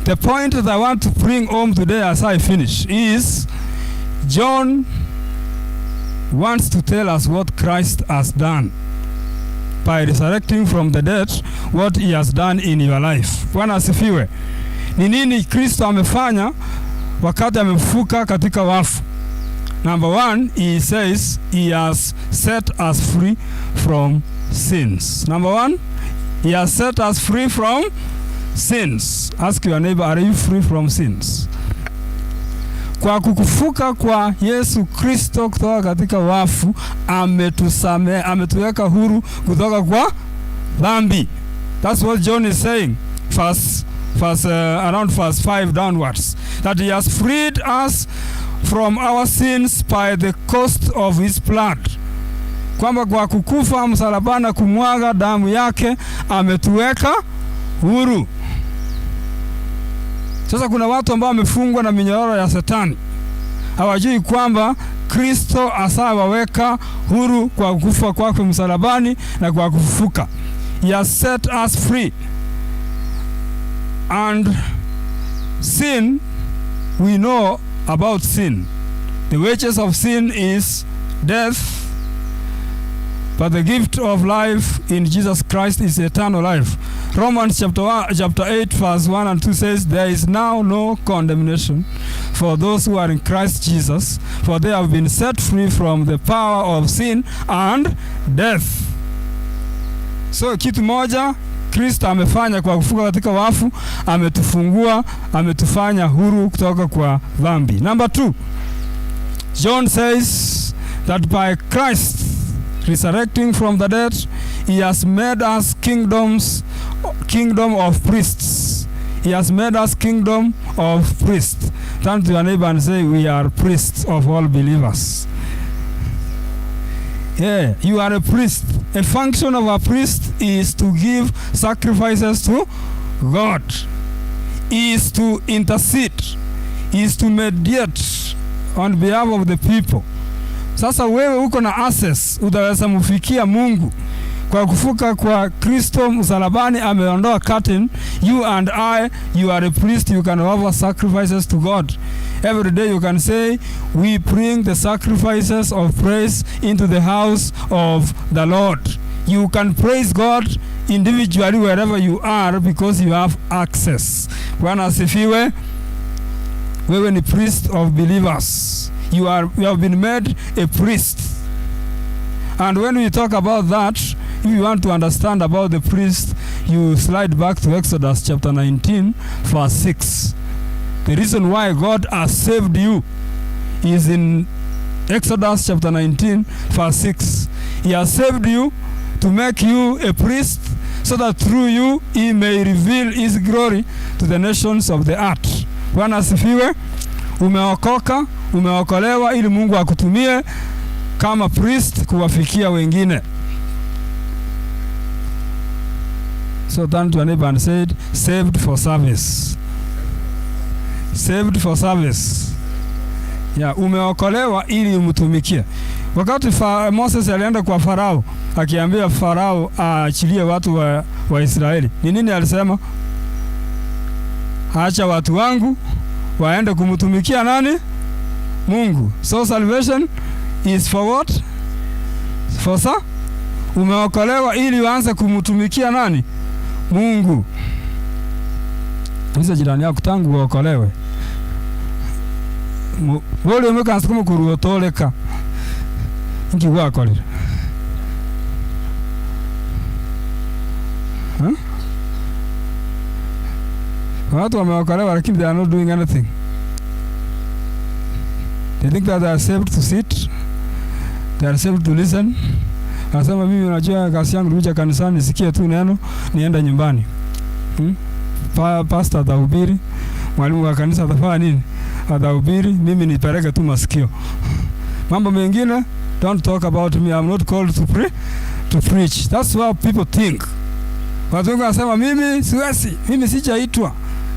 The point that I want to bring home today as I finish is John wants to tell us what Christ has done by resurrecting from the dead, what he has done in your life. Bwana asifiwe. Ni nini Kristo amefanya wakati amefufuka katika wafu? Number one, he says he has set us free from sins. Number one, he has set us free from sins. Ask your neighbor, are you free from sins? Kwa kukufuka kwa Yesu Kristo kutoka katika wafu, ametusamehe, ametuweka huru kutoka kwa dhambi. That's what John is saying. Verse, around verse 5 downwards. That he has freed us from our sins by the cost of his blood. Kwamba kwa kukufa msalabani na kumwaga damu yake ametuweka huru. Sasa kuna watu ambao wamefungwa na minyororo ya Shetani, hawajui kwamba Kristo ashawaweka huru kwa kufa kwake msalabani na kwa kufufuka. He has set us free. And sin, we know about sin. The wages of sin is death, but the gift of life in Jesus Christ is eternal life. Romans chapter 1, chapter 8, verse 1 and 2 says, "There is now no condemnation for those who are in Christ Jesus, for they have been set free from the power of sin and death." So kitu moja Kristo amefanya kwa kufufuka katika wafu, ametufungua, ametufanya huru kutoka kwa dhambi. Number two, John says that by Christ resurrecting from the dead, he has made us kingdom of priests. He has made us kingdom of priests. Turn to your neighbor and say, "We are priests of all believers." Yeah, you are a priest. A function of a priest is to give sacrifices to God, is to intercede, is to mediate on behalf of the people. Sasa wewe uko na access, utaweza mfikia Mungu. Kwa kufuka kwa Kristo msalabani ameondoa curtain. You and I, you are a priest, you can offer sacrifices to God. Every day you can say, "We bring the sacrifices of praise into the house of the Lord." You can praise God individually wherever you are because you have access. Bwana asifiwe. Wewe ni priest of believers. You have been made a priest. And when we talk about that, if you want to understand about the priest, you slide back to Exodus chapter 19, verse 6. The reason why God has saved you is in Exodus chapter 19, verse 6. He has saved you to make you a priest so that through you he may reveal his glory to the nations of the earth. Bwana asifiwe. Umeokoka, umeokolewa ili Mungu akutumie kama priest kuwafikia wengine. So turn to your neighbor and said, "Saved for service. Saved for service." Yeah, umeokolewa ili umtumikie. Wakati Moses alienda kwa Farao akiambia Farao aachilie watu wa Israeli, ni nini alisema? "Acha watu wangu waende kumtumikia nani? Mungu." So salvation is for what? For sa? Umeokolewa ili uanze kumtumikia nani? Mungu. Uliza jirani yako, tangu uokolewe Boli omekansi kumukuru otoleka. Nki gwakorire? Huh? Watu wameokolewa lakini they are not doing anything. They think that they are saved to sit. They are saved to listen. Anasema mimi unajua kazi yangu ni kanisani, nisikie tu neno, nienda nyumbani. Pastor atahubiri, mwalimu wa kanisa atafanya nini? Atahubiri, mimi nipeleke tu masikio. Mambo mengine, don't talk about me. I'm not called to preach. That's what people think. Watu wengi wanasema mimi siwezi, mimi sijaitwa,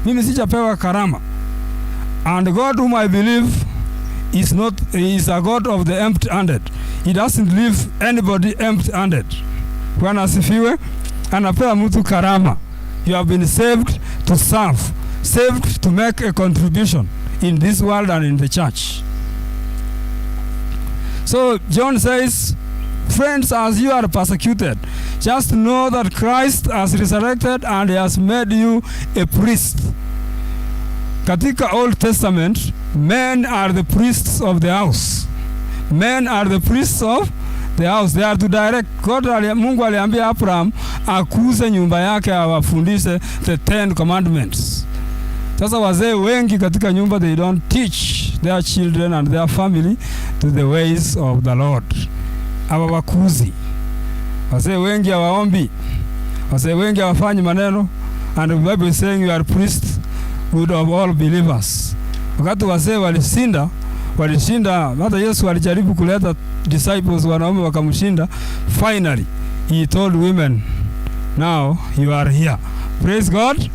mimi sijapewa karama. And God whom I believe is not, is a God of the empty-handed. He doesn't leave anybody empty-handed. Bwana asifiwe. Anapea mtu karama. You have been saved to serve, saved to make a contribution in this world and in the church. So John says, friends, as you are persecuted, just know that Christ has resurrected and he has made you a priest. Katika Old Testament, men are the priests of the house. Men are the priests of the house. They are to direct. God, Mungu aliambia Abraham akuze nyumba yake awafundishe the 10 commandments. Sasa wazee wengi katika nyumba, they don't teach their children and their family to the ways of the Lord. Hawawakuzi. Wazee wengi hawaombi. Wazee wengi hawafanyi maneno. And the Bible is saying you are priesthood of all believers. Wakati wazee walishinda, hata Yesu alijaribu kuleta disciples wanaume wakamshinda. Finally, he told women, now you are here. Praise God.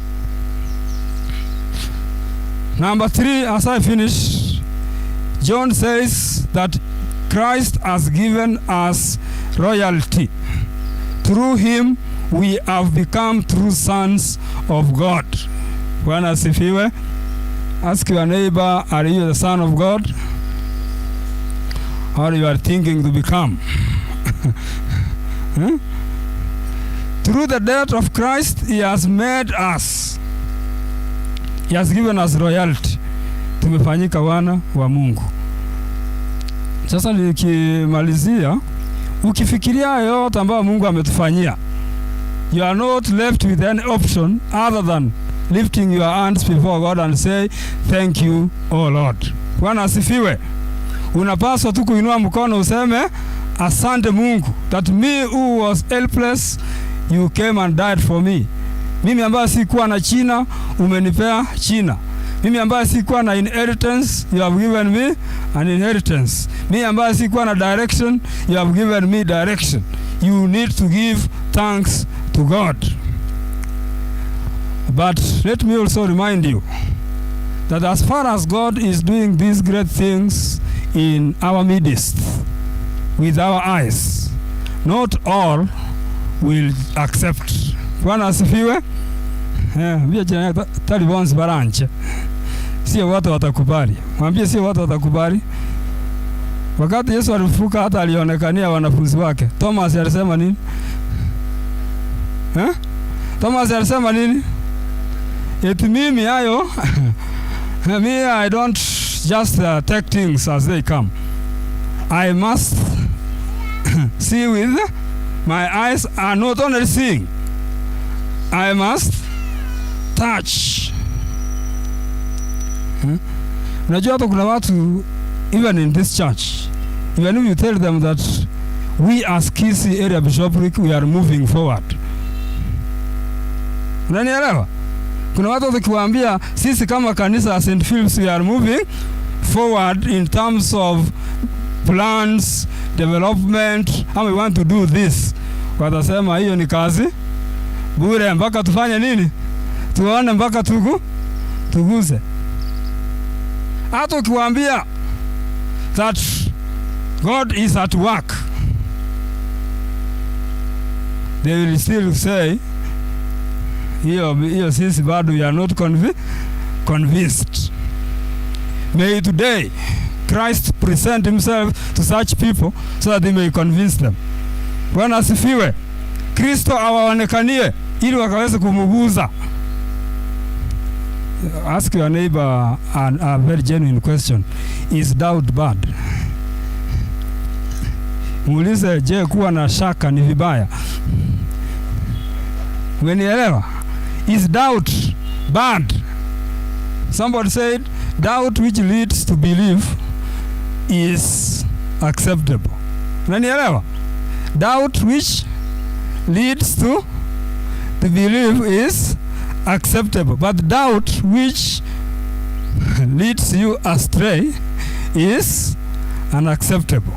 Number 3, as I finish, John says that Christ has given us royalty. Through him, we have become true sons of God. Bwana asifiwe. Ask your neighbor, are you the son of God? Or you are thinking to become? Huh? Through the death of Christ, he has made us. He has given us royalty. Tumefanyika wana wa Mungu. Sasa nikimalizia, ukifikiria yote ambayo Mungu ametufanyia, you are not left with any option other than lifting your hands before God and say, thank you, O Lord. Bwana asifiwe. Unapaswa tu kuinua mkono useme, asante Mungu, that me who was helpless, you came and died for me. Mimi ambaye sikuwa na china, umenipea china. Mimi ambaye sikuwa na inheritance, you have given me an inheritance. Mimi ambaye sikuwa na direction, you have given me direction. You need to give thanks to God. But let me also remind you that as far as God is doing these great things in our midst, with our eyes, not all will accept. Bwana asifiwe. Mwambie jirani yako, tali bonzi baranche. Sio watu watakubali. Mwambie sio watu watakubali. Wakati Yesu alifufuka hata alionekania wanafunzi wake. Thomas alisema nini? Thomas alisema nini? Eti mimi hayo me, I don't just take things as they come. I must see with my eyes are not only seeing. I must touch. Unajua hata kuna watu even in this church, even if you tell them that we as Kisii Area Bishopric, we are moving forward. Unanielewa? Kuna watu wakiwaambia sisi kama kanisa ya St. Philip's we are moving forward in terms of plans, development, and we want to do this. Watasema hiyo ni kazi bure, mpaka tufanye nini? Tuone mpaka tuguze. Hata ukiwaambia that God is at work, they will still say hiyo sisi bado we are not convinced. May today Christ present himself to such people so that he may convince them. Bwana asifiwe. Kristo awaonekanie ili wakaweze kumuguza. Ask your neighbor a very genuine question. Is doubt bad? Muulize, je, kuwa na shaka ni vibaya? Umenielewa? Is doubt bad? Somebody said doubt which leads to belief is acceptable. Unanielewa? Doubt which leads to the belief is acceptable, but doubt which leads you astray is unacceptable.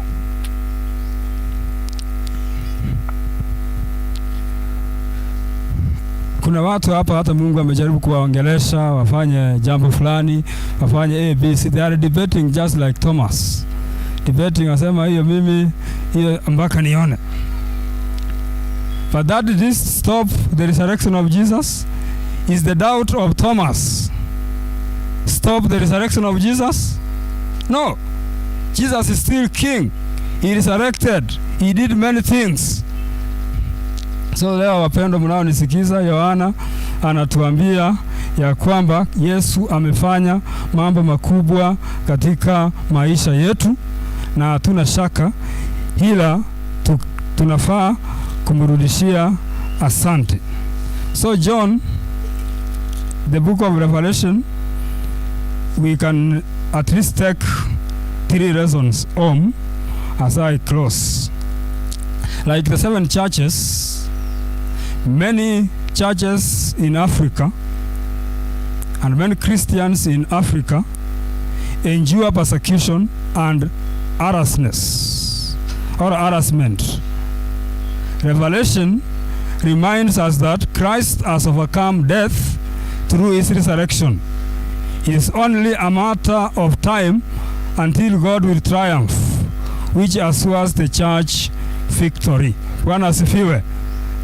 Kuna watu hapa hata Mungu amejaribu kuwaongelesha wafanye jambo fulani, wafanye A, B, C. They are debating just like Thomas. Debating, asema hiyo mimi hiyo mpaka nione. But that didn't stop the resurrection of Jesus. Is the doubt of Thomas stop the resurrection of Jesus? No. Jesus is still king. He resurrected. He did many things. So leo wapendwa mnaonisikiza, Yohana anatuambia ya kwamba Yesu amefanya mambo makubwa katika maisha yetu, na hatuna shaka, ila tunafaa kumrudishia asante. So John, the book of Revelation, we can at least take three lessons home as I close. Like the seven churches, many churches in Africa and many Christians in Africa endure persecution and harassness or harassment. Revelation reminds us that Christ has overcome death through his resurrection. It is only a matter of time until God will triumph, which assures the church victory. Bwana asifiwe.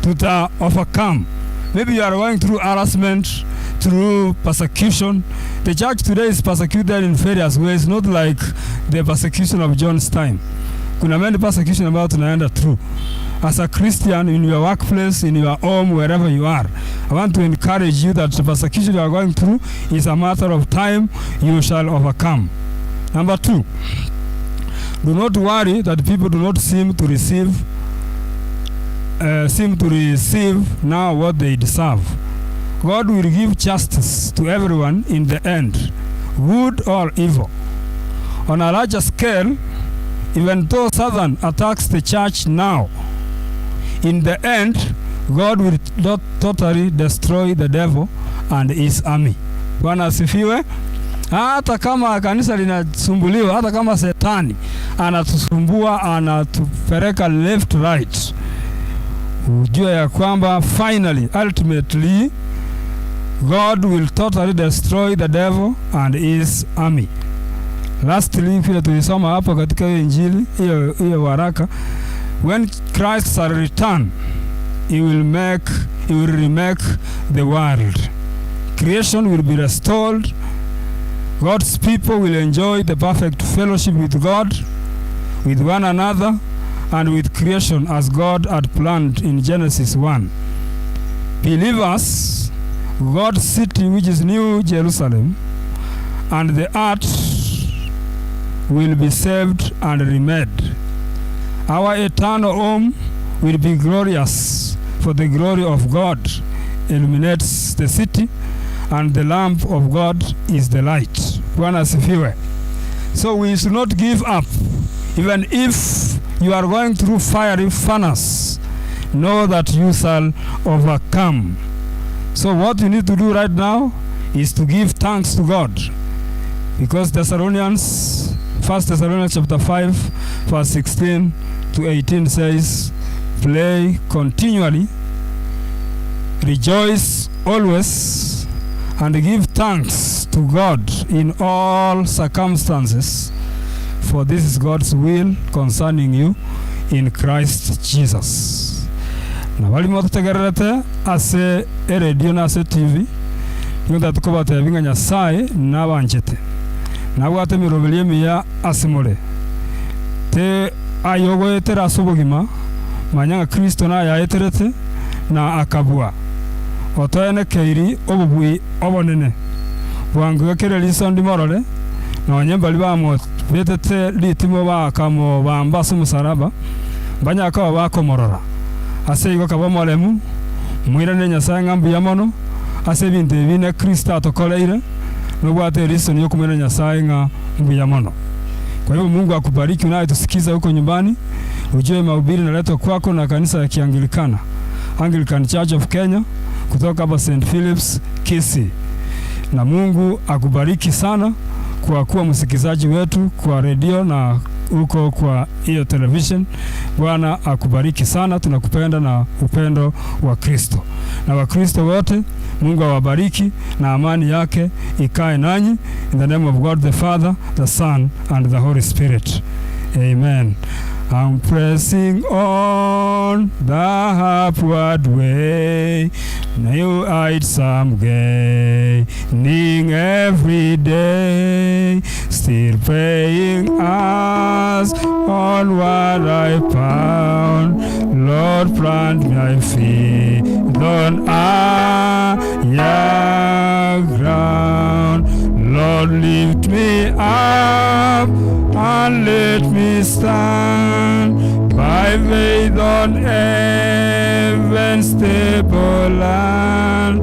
Tuta overcome. Maybe you are going through harassment, through persecution. The church today is persecuted in various ways, not like the persecution of John's time. Kuna many persecution ambayo tunaenda through. As a Christian, in your workplace, in your home, wherever you are, I want to encourage you that the persecution you are going through is a matter of time. You shall overcome. Number two, do not worry that people do not seem to receive now what they deserve. God will give justice to everyone in the end, good or evil. On a larger scale, even though Satan attacks the church now, in the end, God will not totally destroy the devil and his army. Bwana asifiwe. Hata kama kanisa linasumbuliwa, hata kama shetani anatusumbua, anatupeleka left right, ujue ya kwamba finally, ultimately, God will totally destroy the devil and his army. Lastly, vile tulisoma hapo katika hiyo injili, hiyo waraka, when Christ shall return, he will remake the world. Creation will be restored. God's people will enjoy the perfect fellowship with God, with one another, and with creation as God had planned in Genesis 1. Believers, God's city, which is New Jerusalem, and the earth will be saved and remade. Our eternal home will be glorious, for the glory of God illuminates the city, and the lamp of God is the light. Bwana asifiwe. So we should not give up. Even if you are going through fiery furnace, know that you shall overcome. So what you need to do right now is to give thanks to God. Because Thessalonians, 1 Thessalonians chapter 5, verse 16 to 18 says, pray continually, rejoice always, and give thanks to God in all circumstances, for this is God's will concerning you in Christ Jesus. Na bali motutegererete ase eredio na ase TV, nigo tukobatebia ng'a Nyasaye nabanchete, nabwate emiroberi emiya ase more, te ayogoetera ase obogima, manya ng'a Kristo nayaeterete na akabua otoenekeiri obobui obonene. Bwangu kere lisondi morore nonye bali bamo betete litimo bakamo bamba sumusaraba banyaka bakomorora ase igo kaba moremu mwirane Nyasaye ngambu ya mono ase bintu bine Kristo atokoleire nobwate lisondi yokumena Nyasaye nga mbuya mono. Kwa hivyo Mungu akubariki unayetusikiza huko nyumbani. Ujue mahubiri naletwa kwako na kanisa ya Kianglikana, Anglican Church of Kenya, kutoka hapa St. Philip's Kisii. Na Mungu akubariki sana kwa kuwa msikizaji wetu kwa redio na huko kwa hiyo television. Bwana akubariki sana, tunakupenda na upendo wa Kristo. Na Wakristo wote, Mungu awabariki na amani yake ikae nanyi. In the name of God the Father, the Son and the Holy Spirit. Amen. I'm pressing on the upward way, new heights I'm gaining every day, still praying as onward I pound. Lord, plant my feet on higher ground. Lord, lift me up and let me stand by faith on heaven's stable land.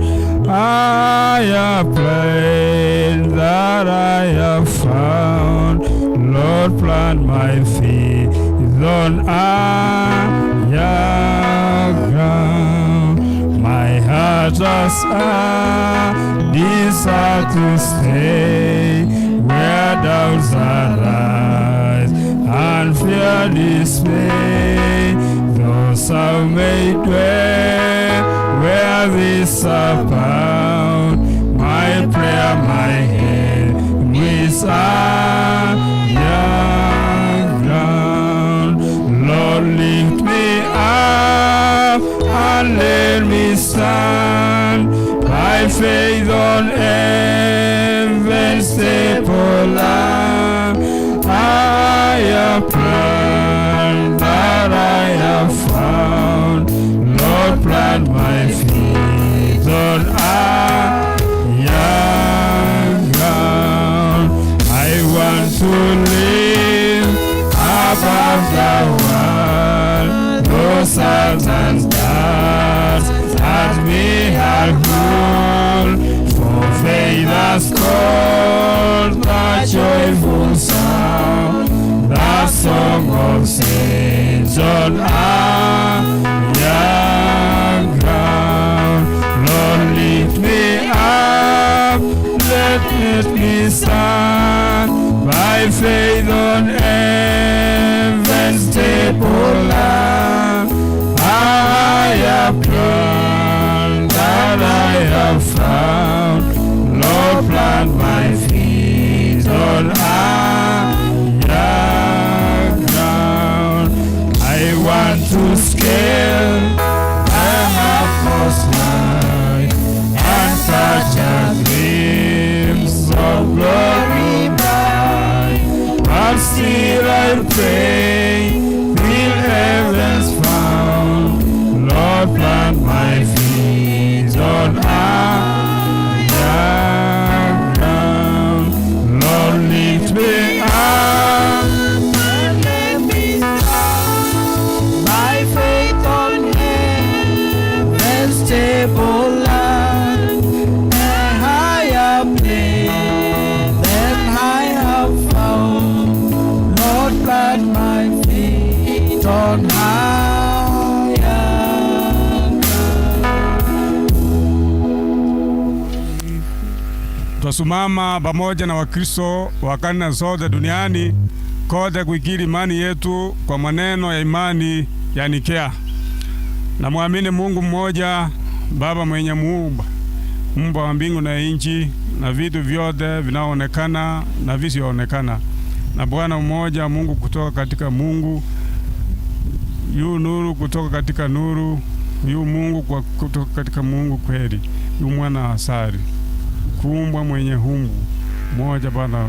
I have prayed that I have found. Lord, plant my feet on higher ground. My heart has a desire to stay where doubts arise and fear dismay. Those who may dwell where this abound, my prayer, my head is higher ground. Lord, lift me up and let me stand by faith on heaven's stable land. I have planned that I have found. Lord, plant my feet on higher ground. I want to live above the world. Those Satan's darts at me are cruel. For faith has called the joyful sound, the song of saints on higher ground. Lord, lift me up, let me stand by faith on heaven's stable land. I have planned that I have found. Lord, plant my feet on higher ground. I want to scale the utmost height and touch a glimpse of glory bright. But still I pray till heaven's found. Lord, plant my feet on higher ground. Lord, lift me up and let me stand by faith on heaven's stable land. A higher plane than I have found. Lord, plant my feet on higher ground. Twasimama pamoja na Wakristo wa kanisa zote duniani kote kuikiri imani yetu kwa maneno ya imani ya Nikea. Na muamini Mungu mmoja, Baba mwenye muumba, muumba wa mbingu na nchi na vitu vyote vinaonekana na visivyoonekana, na Bwana mmoja Mungu kutoka katika Mungu, yu nuru kutoka katika nuru, yu Mungu kwa kutoka katika Mungu kweli, yu mwana wa asali kuumbwa mwenye humbu moja Bwana.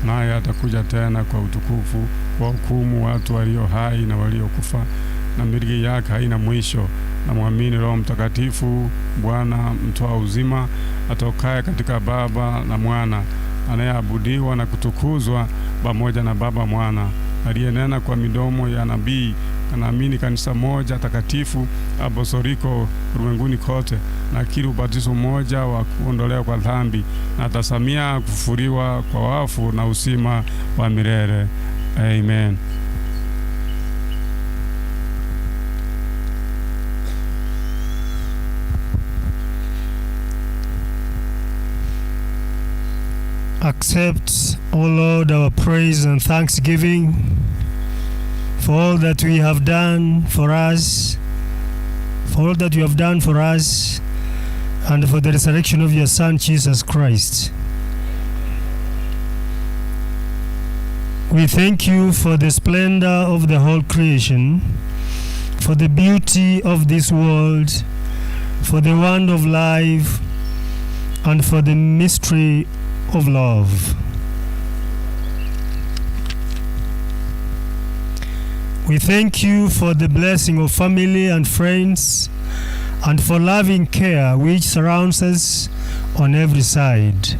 Naye atakuja tena kwa utukufu kwa hukumu watu walio hai na waliokufa, na milki yake haina mwisho. Namwamini Roho Mtakatifu, Bwana mtoa uzima, atokaye katika Baba na Mwana, anayeabudiwa na kutukuzwa pamoja na Baba Mwana, aliyenena kwa midomo ya nabii. Naamini kanisa moja takatifu apostoliko ulimwenguni kote, na kila ubatizo mmoja wa kuondolewa kwa dhambi, na tazamia kufufuliwa kwa wafu na uzima wa milele. Amen. Accept, O Lord, our praise and thanksgiving for all that we have done for us, for all that you have done for us, and for the resurrection of your Son, Jesus Christ. We thank you for the splendor of the whole creation, for the beauty of this world, for the wonder of life, and for the mystery of love. We thank you for the blessing of family and friends, and for loving care which surrounds us on every side.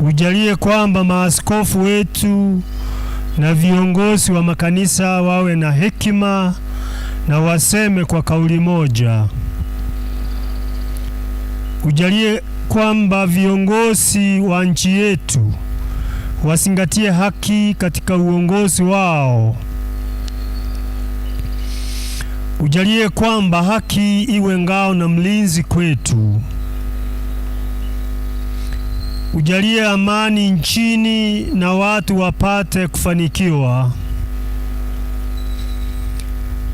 Ujalie kwamba maaskofu wetu na viongozi wa makanisa wawe na hekima na waseme kwa kauli moja. Ujalie kwamba viongozi wa nchi yetu wazingatie haki katika uongozi wao. Ujalie kwamba haki iwe ngao na mlinzi kwetu. Ujalie amani nchini na watu wapate kufanikiwa.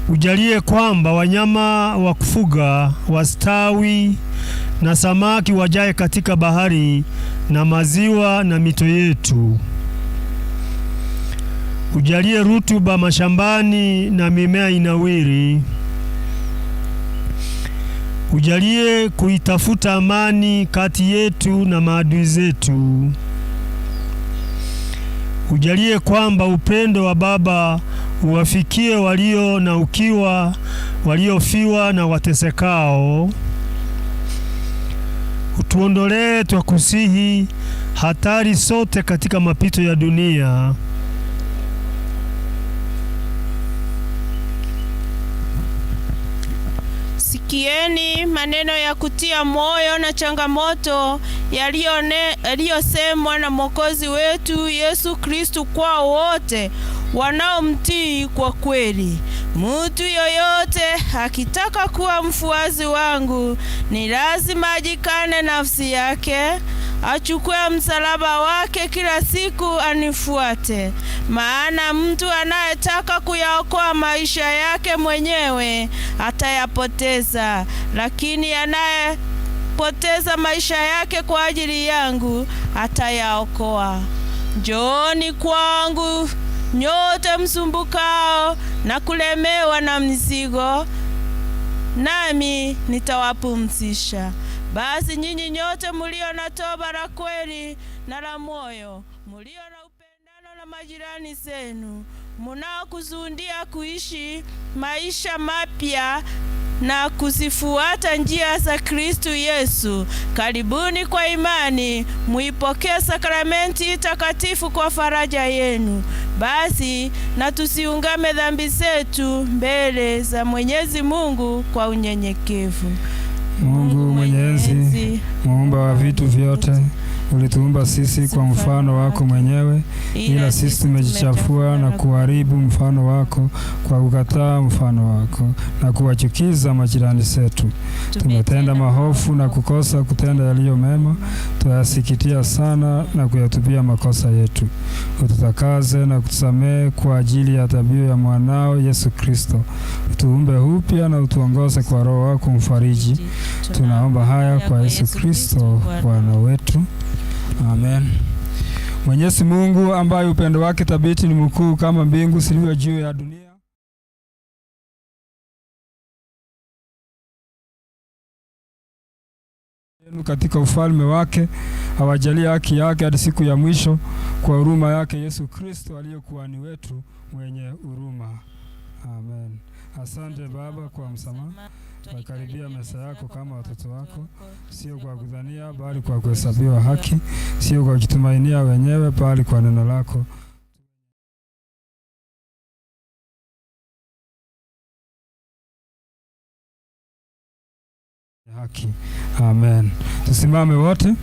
Ujalie kwamba wanyama wa kufuga wastawi na samaki wajae katika bahari na maziwa na mito yetu. Ujalie rutuba mashambani na mimea inawiri. Ujalie kuitafuta amani kati yetu na maadui zetu. Ujalie kwamba upendo wa Baba uwafikie walio na ukiwa, waliofiwa na watesekao. Utuondolee, twakusihi, hatari sote katika mapito ya dunia. Sikieni maneno ya kutia moyo na changamoto yaliyosemwa na Mwokozi wetu Yesu Kristu kwa wote wanaomtii kwa kweli. Mtu yoyote akitaka kuwa mfuasi wangu ni lazima ajikane nafsi yake, achukue msalaba wake kila siku anifuate. Maana mtu anayetaka kuyaokoa maisha yake mwenyewe atayapoteza, lakini anayepoteza maisha yake kwa ajili yangu atayaokoa. Njooni kwangu nyote msumbukao na kulemewa na mzigo, nami nitawapumzisha. Basi nyinyi nyote mulio na toba la kweli na la moyo, mulio na upendano na majirani zenu, munaokusudia kuishi maisha mapya na kuzifuata njia za Kristu Yesu, karibuni kwa imani, muipokee sakramenti takatifu kwa faraja yenu. Basi na tusiungame dhambi zetu mbele za Mwenyezi Mungu kwa unyenyekevu. Mungu Mwenyezi, muumba wa vitu vyote, ulituumba sisi kwa mfano wako mwenyewe, ila sisi tumejichafua na kuharibu mfano wako kwa kukataa mfano wako na kuwachukiza majirani zetu. Tumetenda mahofu na kukosa kutenda yaliyo mema, tuyasikitia sana na kuyatupia makosa yetu. Ututakaze na kutusamehe kwa ajili ya dhabihu ya mwanao Yesu Kristo. Utuumbe upya na utuongoze kwa Roho wako mfariji. Tunaomba haya kwa Yesu Kristo Bwana wetu. Amen. Mwenyezi Mungu ambaye upendo wake thabiti ni mkuu kama mbingu zilivyo juu ya dunia, Yenu katika ufalme wake, awajalie haki yake hadi siku ya mwisho, kwa huruma yake Yesu Kristo aliye kuhani wetu mwenye huruma. Amen. Asante Baba kwa msamaha. Tunakaribia meza yako kama watoto wako, sio kwa kudhania, bali kwa kuhesabiwa haki, sio kwa kujitumainia wenyewe, bali kwa neno lako. Haki. Amen. Tusimame wote.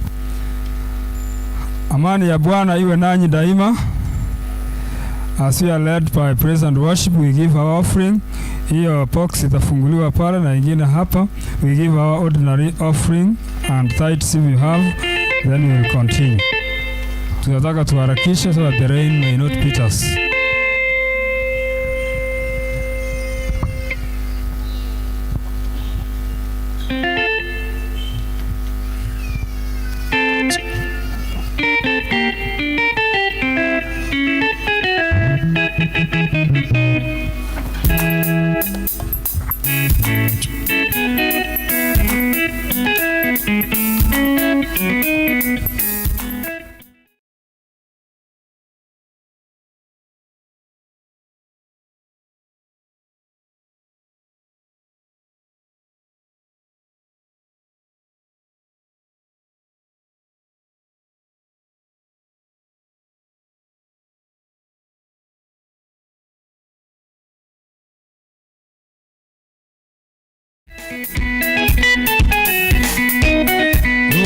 Amani ya Bwana iwe nanyi daima. As we are led by praise and worship, we give our offering. Hiyo box itafunguliwa pale na ingine hapa. We give our ordinary offering and tithes if you have, then we will continue. Tunataka tuharakishe so that the rain may not beat us.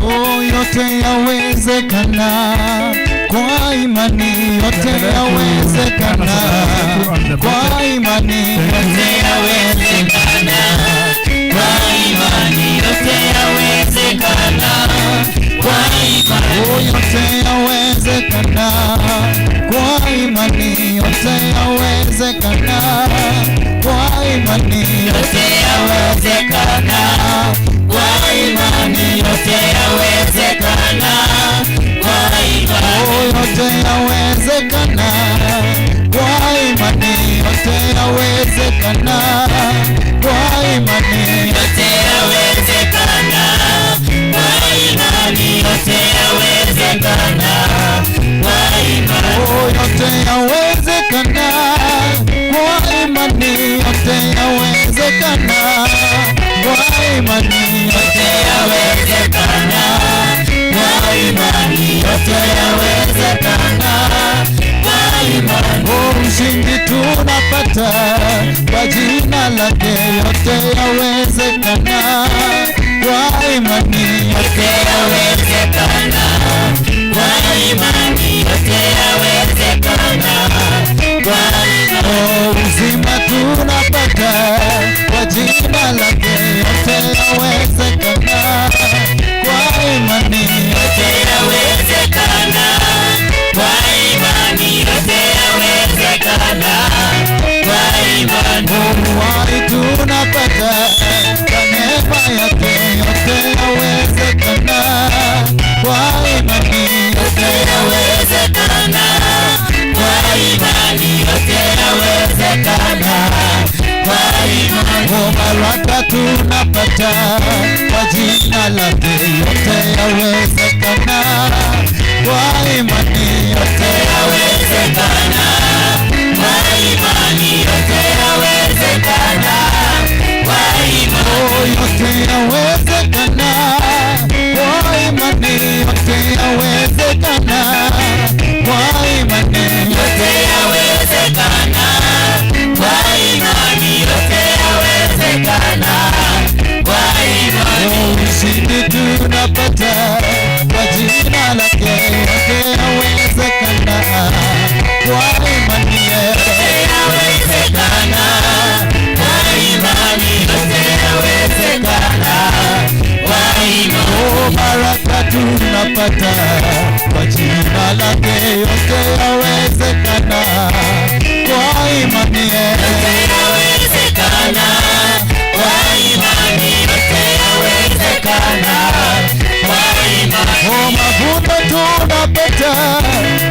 Oh, yote yawezekana kwa imani, yote yawezekana kwa imani, yote yawezekana kwa imani, yote yawezekana kwa imani, oh, yote yawezekana kwa imani, yote yawezekana kwa imani, yote yawezekana kwa imani, yote yawezekana kwa imani, oh, yote yawezekana kwa imani, yote yawezekana kwa imani, yote yawezekana kwa imani, yote yawezekana kwa imani, oh, yote yawezekana kwa imani, yote yawezekana kwa imani, yote yawezekana kwa imani, yote yawezekana kwa imani. Oh, ushindi tunapata kwa jina lake, yote yawezekana kwa imani, yote yawezekana kwa imani, yote yawezekana kwa imani. Oh, uzima tunapata kwa jina lake, yote yawezekana kwa imani, yote yawezekana kwa imani, yote yawezekana kwa imani. Uhai tunapata kwa neema yake, yote yawezekana kwa imani, yote yawezekana kwa imani, yote yawezekana kwa imani. Oh, baraka tunapata kwa jina lake, yote yawezekana kwa imani, yote yawezekana kwa imani, yote yawezekana kwa imani. Oh, yote yawezekana kwa imani, yote yawezekana kwa imani, yote yawezekana kwa imani, yote yawezekana kwa imani. Ushindi tunapata kwa jina lake, yote yawezekana kwa imani, yote yawezekana kwa imani, yote yawezekana kwa imani. Oh, baraka tunapata kwa jina lake, yote yawezekana kwa imani, yote yawezekana kwa imani, yote yawezekana kwa imani. Oh, mavuno tunapata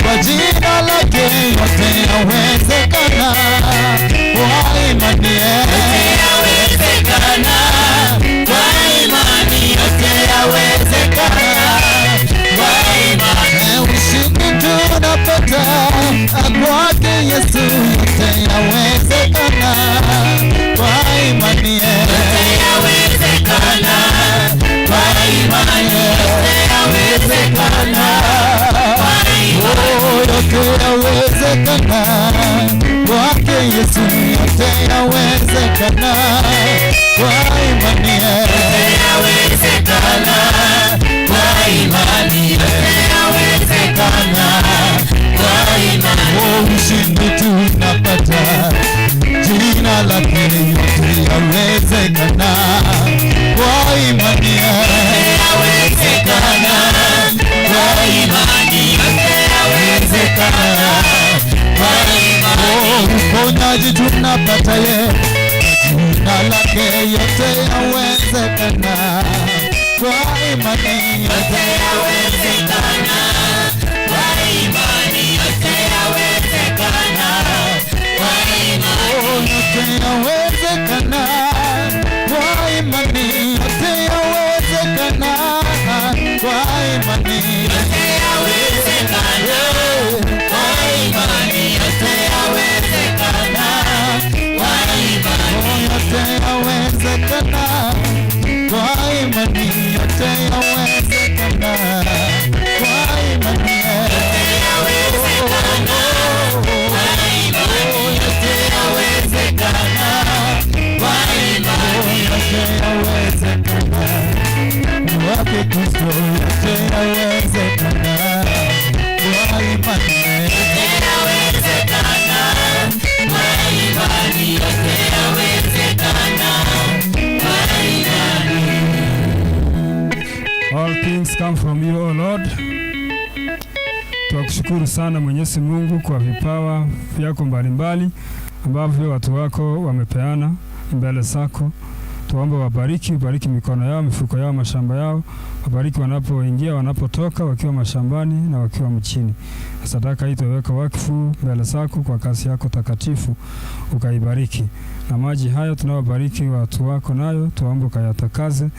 kwa jina lake, yote yawezekana kwa imani, yote yawezekana kwa imani, yote yawezekana. yawezekana, kwake Yesu yote yawezekana, kwa imani yote yawezekana, kwa imani yote yawezekana, kwa imani. Ushindi tunapata, jina lake yote yawezekana, kwa imani yote yawezekana, kwa imani yote yawezekana, kwa imani. Uponyaji tunapata ye, jina lake yote yawezekana, kwa imani yote yawezekana, kwa imani yote yawezekana, kwa imani yote yawezekana, kwa imani yote yawezekana, kwa imani yote yawezekana, kwa imani yote yawezekana, kwa imani yote yawezekana, kwa imani yote yawezekana, kwa imani yote yawezekana, kwa imani yote yawezekana, kwa imani yote yawezekana, kwake Kristo yote yawezekana, kwa imani yote yawezekana, kwa imani yote yawezekana, kwa imani. All things come from you, O Lord. Tunakushukuru sana Mwenyezi Mungu kwa vipawa vyako mbalimbali ambavyo watu wako wamepeana mbele zako. Tuombe wabariki, ubariki mikono yao, mifuko yao, mashamba yao, wabariki wanapoingia, wanapotoka, wakiwa mashambani na wakiwa mchini. Sadaka hii tuweka wakfu mbele zako kwa kazi yako takatifu, ukaibariki. Na maji hayo tunawabariki watu wako nayo, tuombe ukayatakaze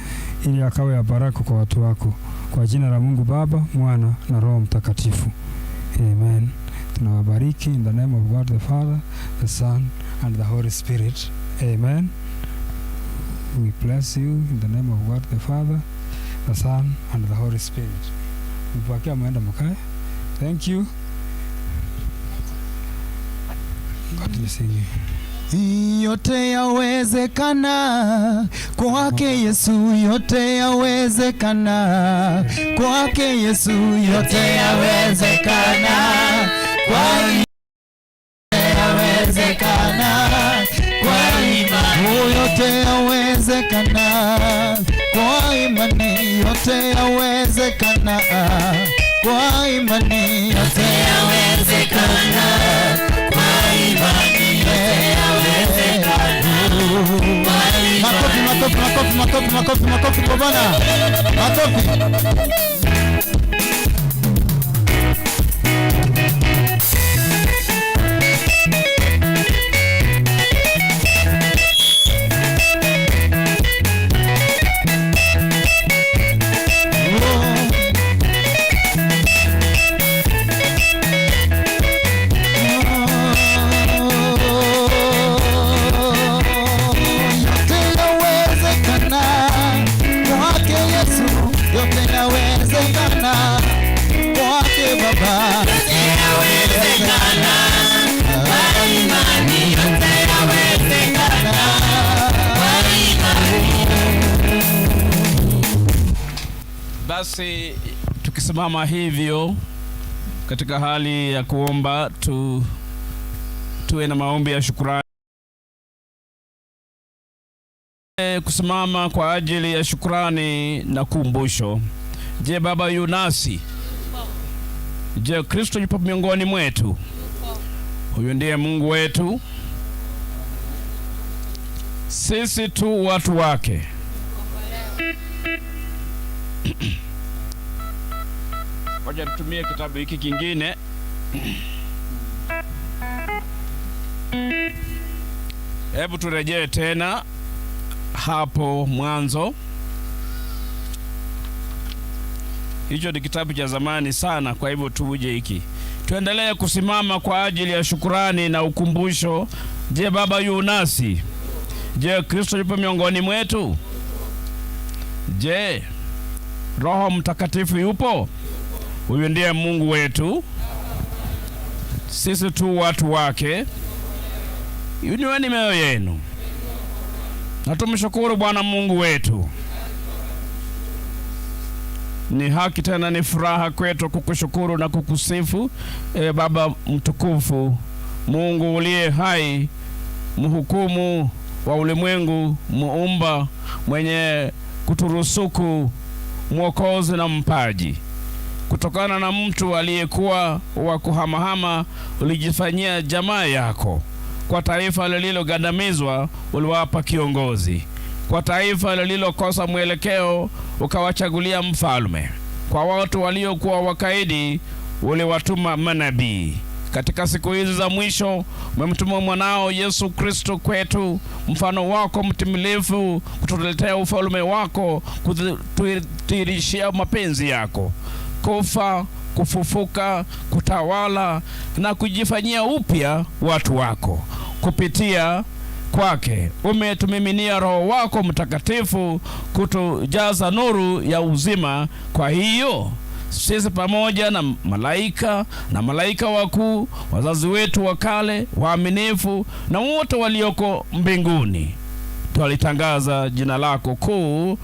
ili akawe ya baraka kwa watu wako. Kwa jina la Mungu Baba, Mwana na Roho Mtakatifu. Amen. Tunawabariki in the name of God the Father, the Son and the Holy Spirit. Amen. We bless you in the name of God the Father, the Son and the Holy Spirit. Mpakia mwenda mkae. Thank you. God bless you. Yote yawezekana kwake Yesu, yote yawezekana kwake Yesu, yote yawezekana, kwa yawezekana, kwa imani, yote yawezekana, kwa imani, yote yawezekana, kwa imani, yote yawezekana, kwa imani, yote yawezekana. Makofi, makofi, makofi, makofi, makofi, makofi kwa Bwana. Makofi. Basi tukisimama hivyo katika hali ya kuomba, tuwe na maombi ya shukrani. Kusimama kwa ajili ya shukrani na kumbusho. Je, Baba yu nasi? Je, Kristo yupo miongoni mwetu? Huyu ndiye Mungu wetu. Sisi tu watu wake. Wacha tutumie kitabu hiki kingine. Hebu turejee tena hapo mwanzo. Hicho ni kitabu cha zamani sana, kwa hivyo tuje hiki. Tuendelee kusimama kwa ajili ya shukurani na ukumbusho. Je, Baba yu nasi? Je, Kristo yupo miongoni mwetu? Je, Roho Mtakatifu yupo? Huyu ndiye Mungu wetu. Sisi tu watu wake. Inueni mioyo yenu na tumshukuru Bwana Mungu wetu. Ni haki tena ni furaha kwetu kukushukuru na kukusifu, e Baba mtukufu, Mungu uliye hai, mhukumu wa ulimwengu, muumba, mwenye kuturusuku, mwokozi na mpaji. Kutokana na mtu aliyekuwa wa kuhamahama, ulijifanyia jamaa yako. Kwa taifa lililogandamizwa uliwapa kiongozi. Kwa taifa lililokosa mwelekeo ukawachagulia mfalme. Kwa watu waliokuwa wakaidi uliwatuma manabii. Katika siku hizi za mwisho umemtuma mwanao Yesu Kristo kwetu, mfano wako mtimilifu, kutuletea ufalme wako, kututirishia mapenzi yako, kufa, kufufuka, kutawala na kujifanyia upya watu wako. Kupitia kwake umetumiminia Roho wako Mtakatifu kutujaza nuru ya uzima. Kwa hiyo sisi pamoja na malaika na malaika wakuu, wazazi wetu wa kale waaminifu, na wote walioko mbinguni, twalitangaza jina lako kuu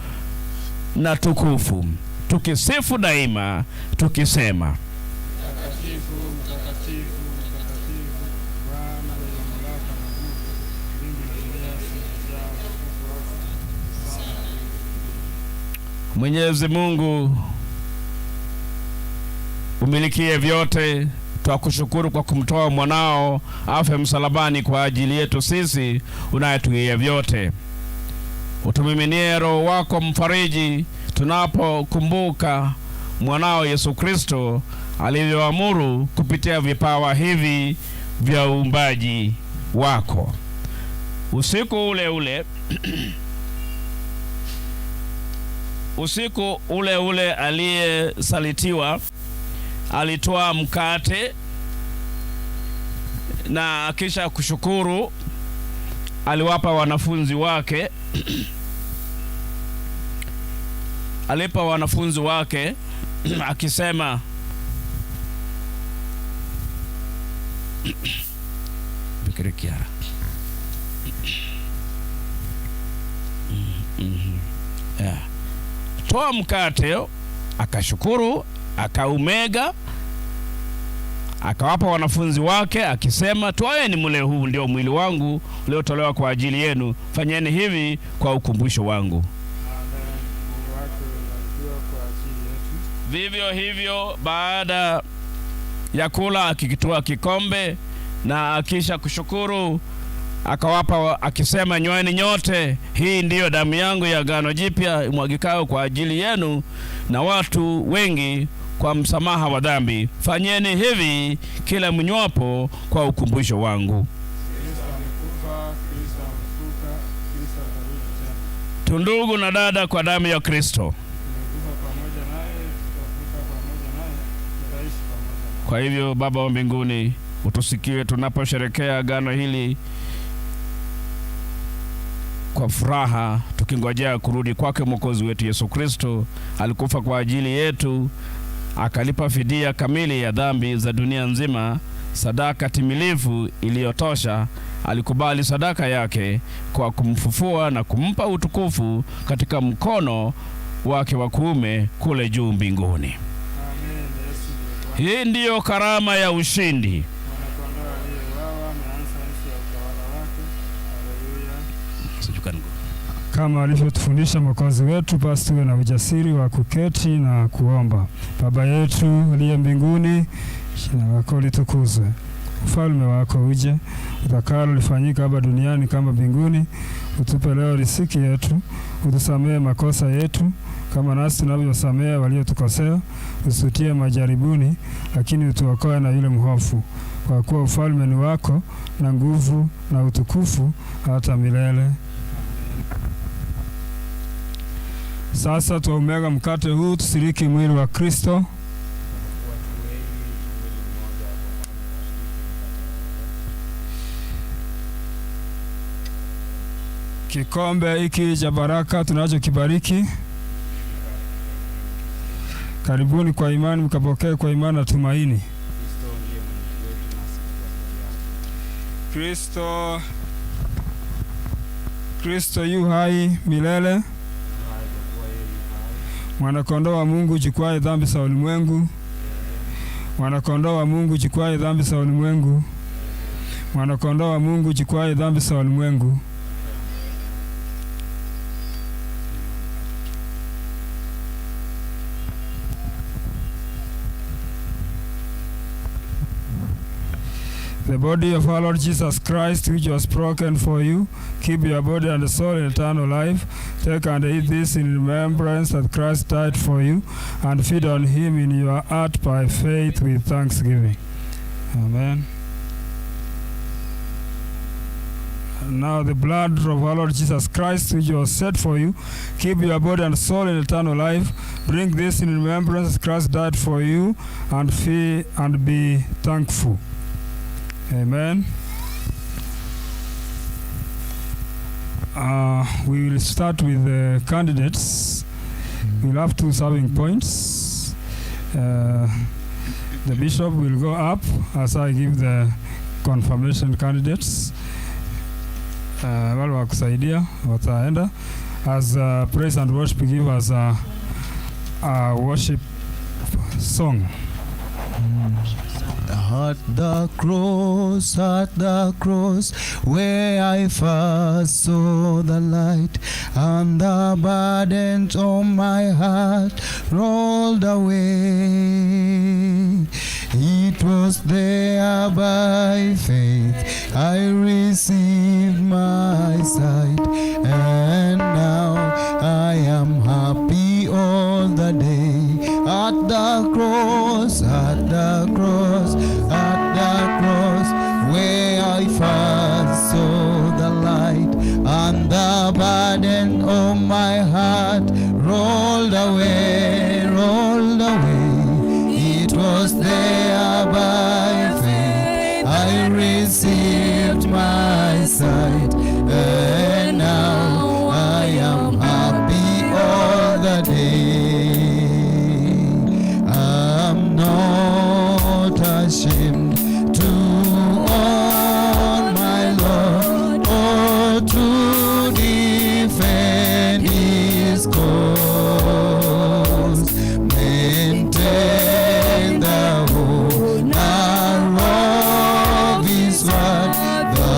na tukufu, tukisifu daima tukisema: Mtakatifu, mtakatifu, mtakatifu, Bwana mwenye mamlaka na nguvu, mbingu na dunia zimejaa utukufu wako. Sana. Mwenyezi Mungu umilikie vyote, twakushukuru kwa kumtoa mwanao afe msalabani kwa ajili yetu sisi unayetuia vyote. Utumiminie Roho wako mfariji tunapokumbuka mwanao Yesu Kristo alivyoamuru kupitia vipawa hivi vya uumbaji wako. Usiku ule ule usiku ule ule aliyesalitiwa alitoa mkate na kisha kushukuru aliwapa wanafunzi wake alipa wanafunzi wake akisema, Fikirikiara. Yeah. Toa mkate, akashukuru, akaumega, akawapa wanafunzi wake akisema, twaeni mle, huu ndio mwili wangu uliotolewa kwa ajili yenu, fanyeni hivi kwa ukumbusho wangu. Vivyo hivyo baada ya kula, akikitoa kikombe na akisha kushukuru akawapa akisema, nyweni nyote, hii ndiyo damu yangu ya agano jipya imwagikayo kwa ajili yenu na watu wengi kwa msamaha wa dhambi. Fanyeni hivi kila mnywapo kwa ukumbusho wangu. Tundugu na dada, kwa damu ya Kristo. Kwa hivyo Baba wa mbinguni, utusikie tunaposherekea agano hili kwa furaha, tukingojea kurudi kwake Mwokozi wetu Yesu Kristo. Alikufa kwa ajili yetu, akalipa fidia kamili ya dhambi za dunia nzima, sadaka timilifu iliyotosha. Alikubali sadaka yake kwa kumfufua na kumpa utukufu katika mkono wake wa kuume kule juu mbinguni. Hii ndiyo karama ya ushindi. Kama alivyotufundisha Mwokozi wetu, basi tuwe na ujasiri wa kuketi na kuomba. Baba yetu uliye mbinguni, jina lako litukuzwe, ufalme wako uje, utakalo lifanyike hapa duniani kama mbinguni. Utupe leo riziki yetu, utusamehe makosa yetu kama nasi tunavyosamehe waliotukosea, usitutie majaribuni, lakini utuokoe na yule mhofu, kwa kuwa ufalme ni wako na nguvu na utukufu hata milele. Sasa twaumega mkate huu tushiriki mwili wa Kristo. Kikombe hiki cha baraka tunachokibariki, karibuni kwa imani, mkapokee kwa imani na tumaini. Kristo, Kristo yu hai milele. Mwanakondoo wa Mungu uchukwaye dhambi za ulimwengu. Mwanakondoo wa Mungu uchukwaye dhambi za ulimwengu. Mwanakondoo wa Mungu uchukwaye dhambi za ulimwengu. The body of our Lord Jesus Christ, which was broken for you, keep your body and soul in eternal life. Take and eat this in remembrance that Christ died for you, and feed on him in your heart by faith with thanksgiving. Amen. Now the blood of our Lord Jesus Christ, which was shed for you, keep your body and soul in eternal life. Bring this in remembrance that Christ died for you, and feed and be thankful. Amen. We will start with the candidates. We'll have two serving points. The bishop will go up as I give the confirmation candidates. Wale wa kusaidia wataenda as praise and worship give us a worship song. At the cross, where I first saw the light, and the burden on my heart rolled away. It was there by faith I received my sight, and now I am happy all the day. At the cross, at the cross, at the cross, where I first saw the light, and the burden of my heart rolled away, rolled away. It was there by faith I received my sight, and now I am happy all the day. I'm not ashamed to own my Lord, or to defend his cause. Maintain the honor of his word, the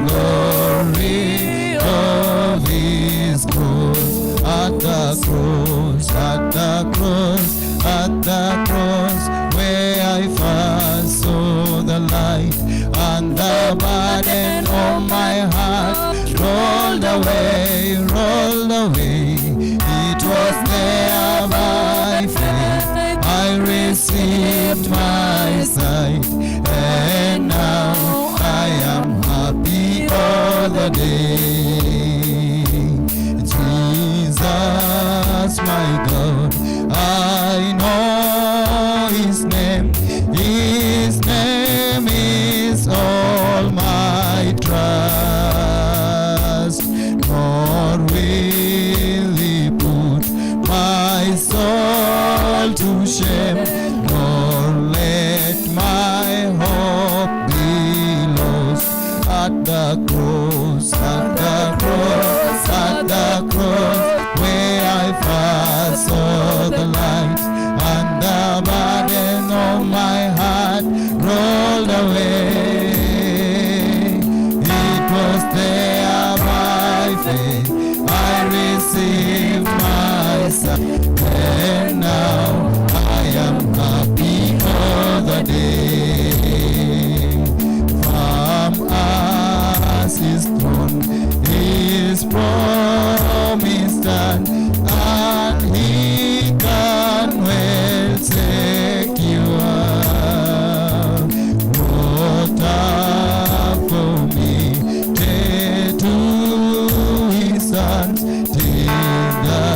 glory of his cross. At the cross, at the cross, at the cross, where I first saw the light, and the burden of my heart rolled away, rolled away. It was there by faith I received my sight, and now I am happy all the day. Jesus, my God, I know his name. His name is all my trust. Nor will he put my soul to shame, nor let my hope be lost. At the cross, at the cross, at the cross, where I first saw the light, and the burden of my heart rolled away. It was there by faith I received my sight, and now I am happy all the day. From us his throne, his promise done, and he can well secure. What up for me to his sons, till the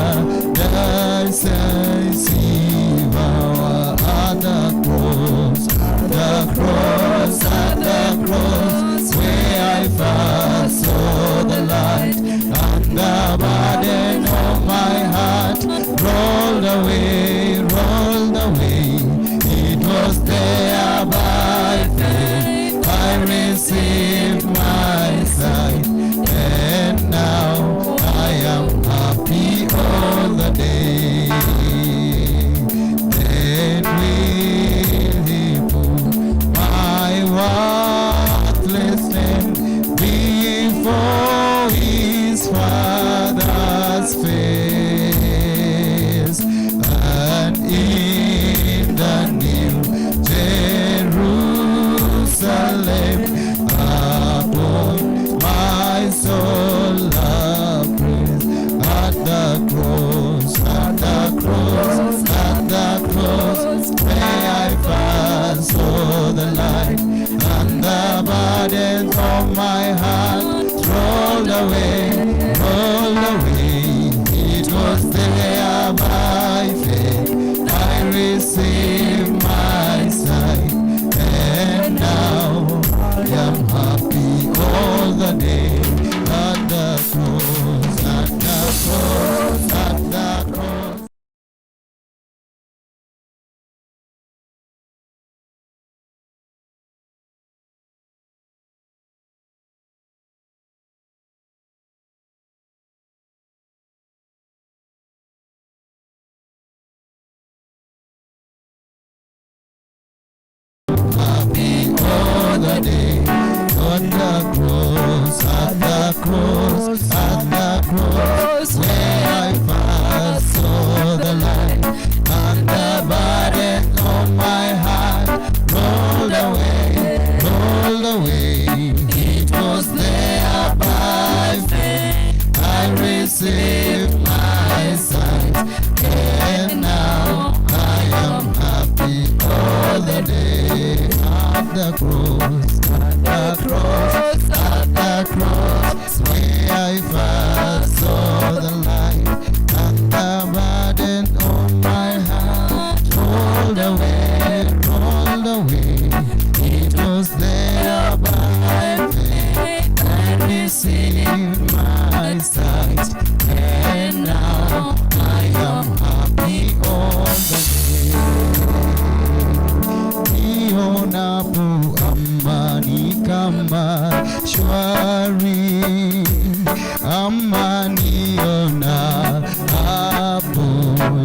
decisive hour. At the cross, at the cross, at the cross, where I first saw the light, and the burden of my heart rolled away, rolled away. It was there by faith I received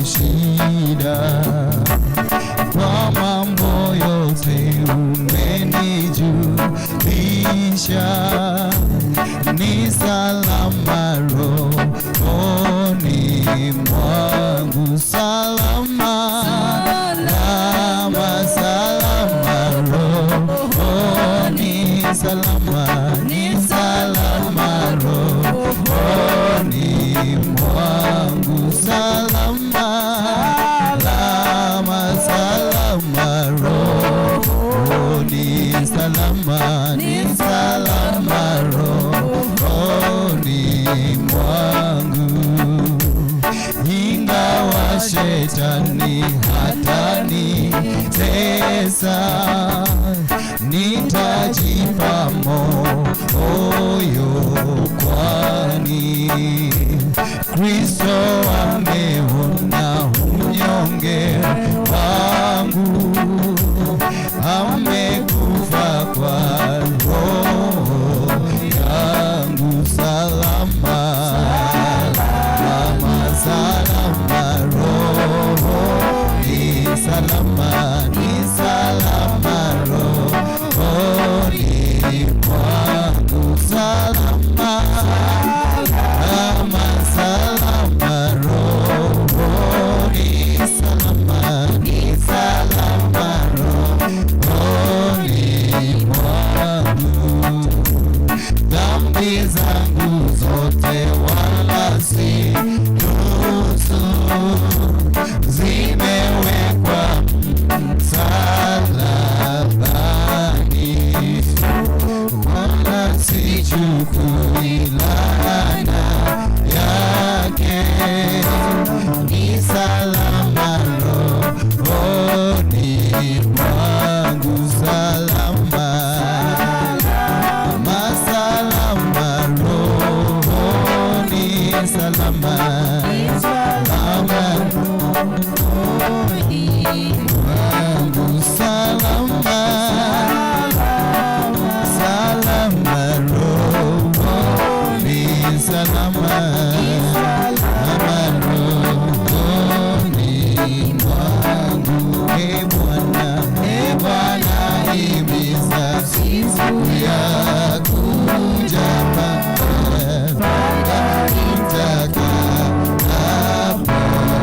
shida, kwa mambo yote umenijulisha, ni salama rohoni mwangu, salama, salama, salama rohoni, salama, ni salama rohoni mwangu, salama, salama, salama rohoni, salama, ni salama rohoni mwangu. Ingawa shetani hatanitesa, nitajipa moyo, kwani Kristo ameona unyonge wangu, amekufa kwa roho yangu. Salama, salama, salama rohoni, salama, ni salama rohoni mwangu, salama, salama, salama rohoni, salama, ni salama rohoni mwangu. Dhambi zangu zote wala si nusu, zimewekwa msalabani, wala sichukui laana yake, ni salama rohoni mwangu, salama, salama rohoni, salama, salama rohoni mwangu, salama, salama rohoni, salama, salama rohoni mwangu. E Bwana, e Bwana, himiza siku ya kuja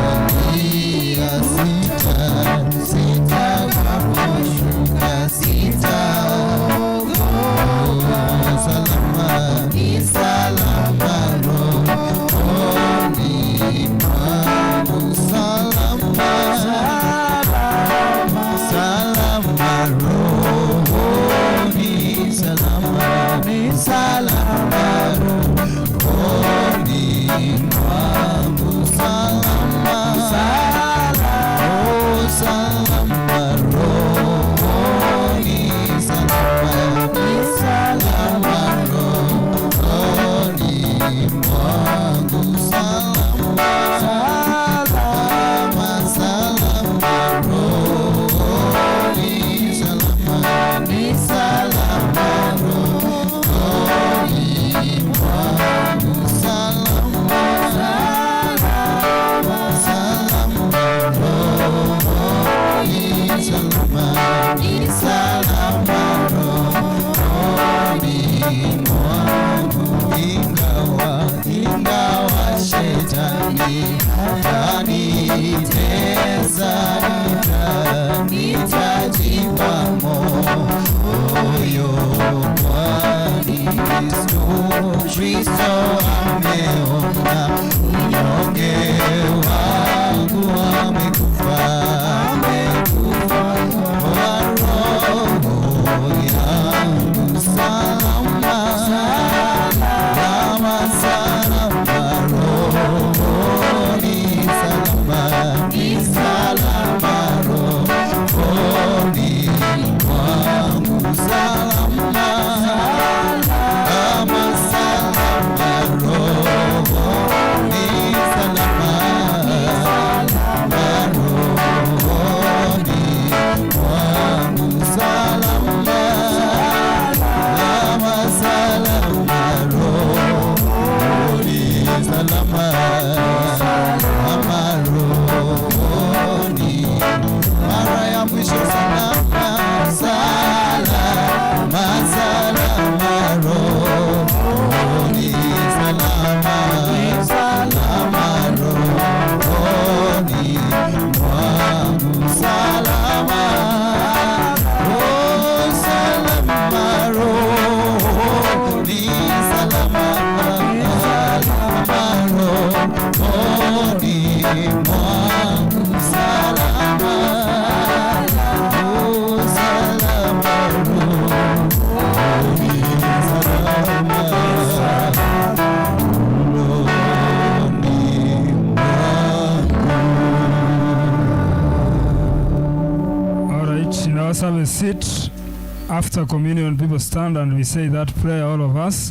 nitakapolia, sitakaposhuka, sitaogopa, salama, ni salama rohoni mwangu, salama, salama rohoni, salama, ni salama rohoni mwangu, salama, oh, salama rohoni, salama, ni salama rohoni mwangu, salama, salama, salama rohoni, salama, ni salama rohoni mwangu, salama, salama, salama rohoni, salama, ni salama rohoni mwangu. Ingawa, ingawa shetani atanitesa, nitajipa moyo, kwani Kristo ameona unyonge wangu, amekufa, amekufa kwa roho yangu. Salama, salama, salama rohoni, salama, ni Us have a seat. After communion, people stand and we say that prayer, all of us.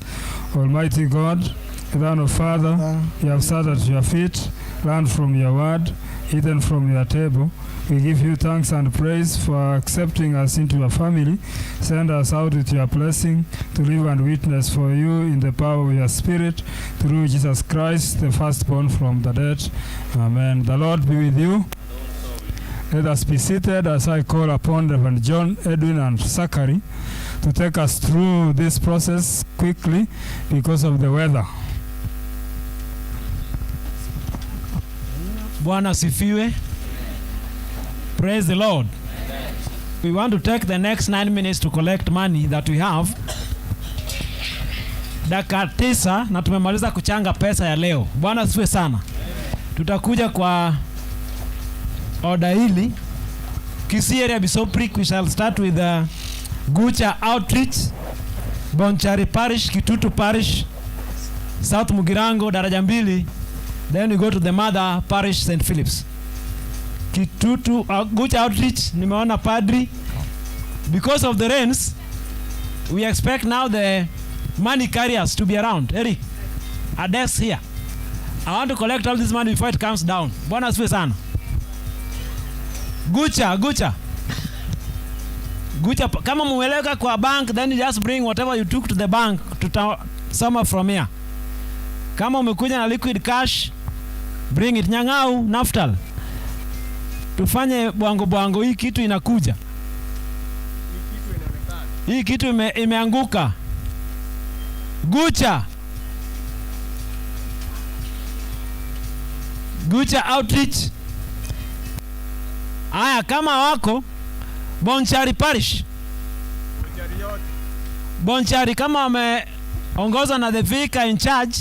Almighty God, Eternal Father, you have sat at your feet, learned from your word, eaten from your table. We give you thanks and praise for accepting us into your family. Send us out with your blessing to live and witness for you in the power of your Spirit, through Jesus Christ, the firstborn from the dead. Amen. The Lord be with you. Let us be seated as I call upon Reverend John, Edwin, and Zachary to take us through this process quickly because of the weather. Bwana asifiwe. Praise the Lord. We want to take the next 9 minutes to collect money that we have. Dakika 9 na tumemaliza kuchanga pesa ya leo. Bwana asifiwe sana. Tutakuja kwa oda hili. Kisii Area Bishopric, we shall start with Gucha Outreach, Bonchari Parish, Kitutu Parish, South Mugirango, Daraja Mbili. Then we go to the mother parish, St. Philip's. Kitutu, Gucha Outreach, nimeona padri. Because of the rains, we expect now the money carriers to be around. Eric, a desk here. I want to collect all this money before it comes down. Bwana asifiwe sana. Gucha, Gucha. Gucha, kama mumeweka kwa bank, then you just bring whatever you took to the bank. Tutasoma from here. Kama umekuja na liquid cash, bring it. Nyang'au, Naftal. Tufanye bwango bwango, hii kitu inakuja. Hii kitu imeanguka. Gucha. Gucha Outreach. Aya, kama wako Bonchari Parish. Bonchari kama wameongozwa na the vicar in charge.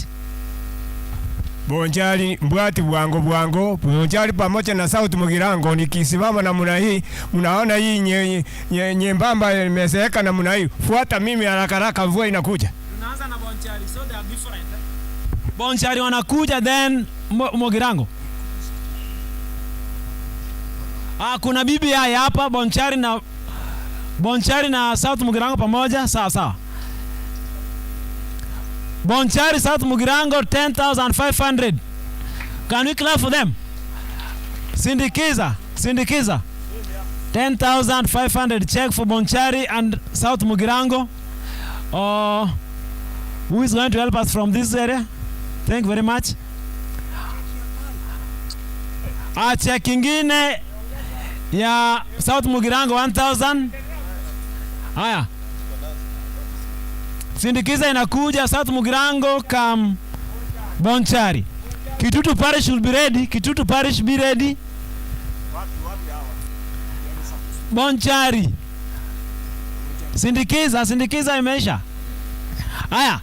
Bonchari Mbwati bwango bwango Bonchari pamoja na South Mugirango. Nikisimama namna hii, mnaona hii nyembamba imezeeka namna hii. Fuata mimi haraka haraka, mvua inakuja. Tunaanza na Bonchari, so they are different. Bonchari wanakuja, then Mugirango. Ah, kuna BBI hapa Bonchari na South Mugirango pamoja, sawa sawa. Bonchari, South Mugirango, 10,500. Can we clap for them? Sindikiza, sindikiza. 10,500 check for Bonchari and South Mugirango. Who is going to help us from this area? Thank you very much. Ah, check ingine ya South Mugirango, 1000. Haya. Sindikiza inakuja South Mugirango kam Bonchari. Kitutu Parish will be ready. Kitutu Parish, be ready. Bonchari. Sindikiza, sindikiza imeisha. Haya.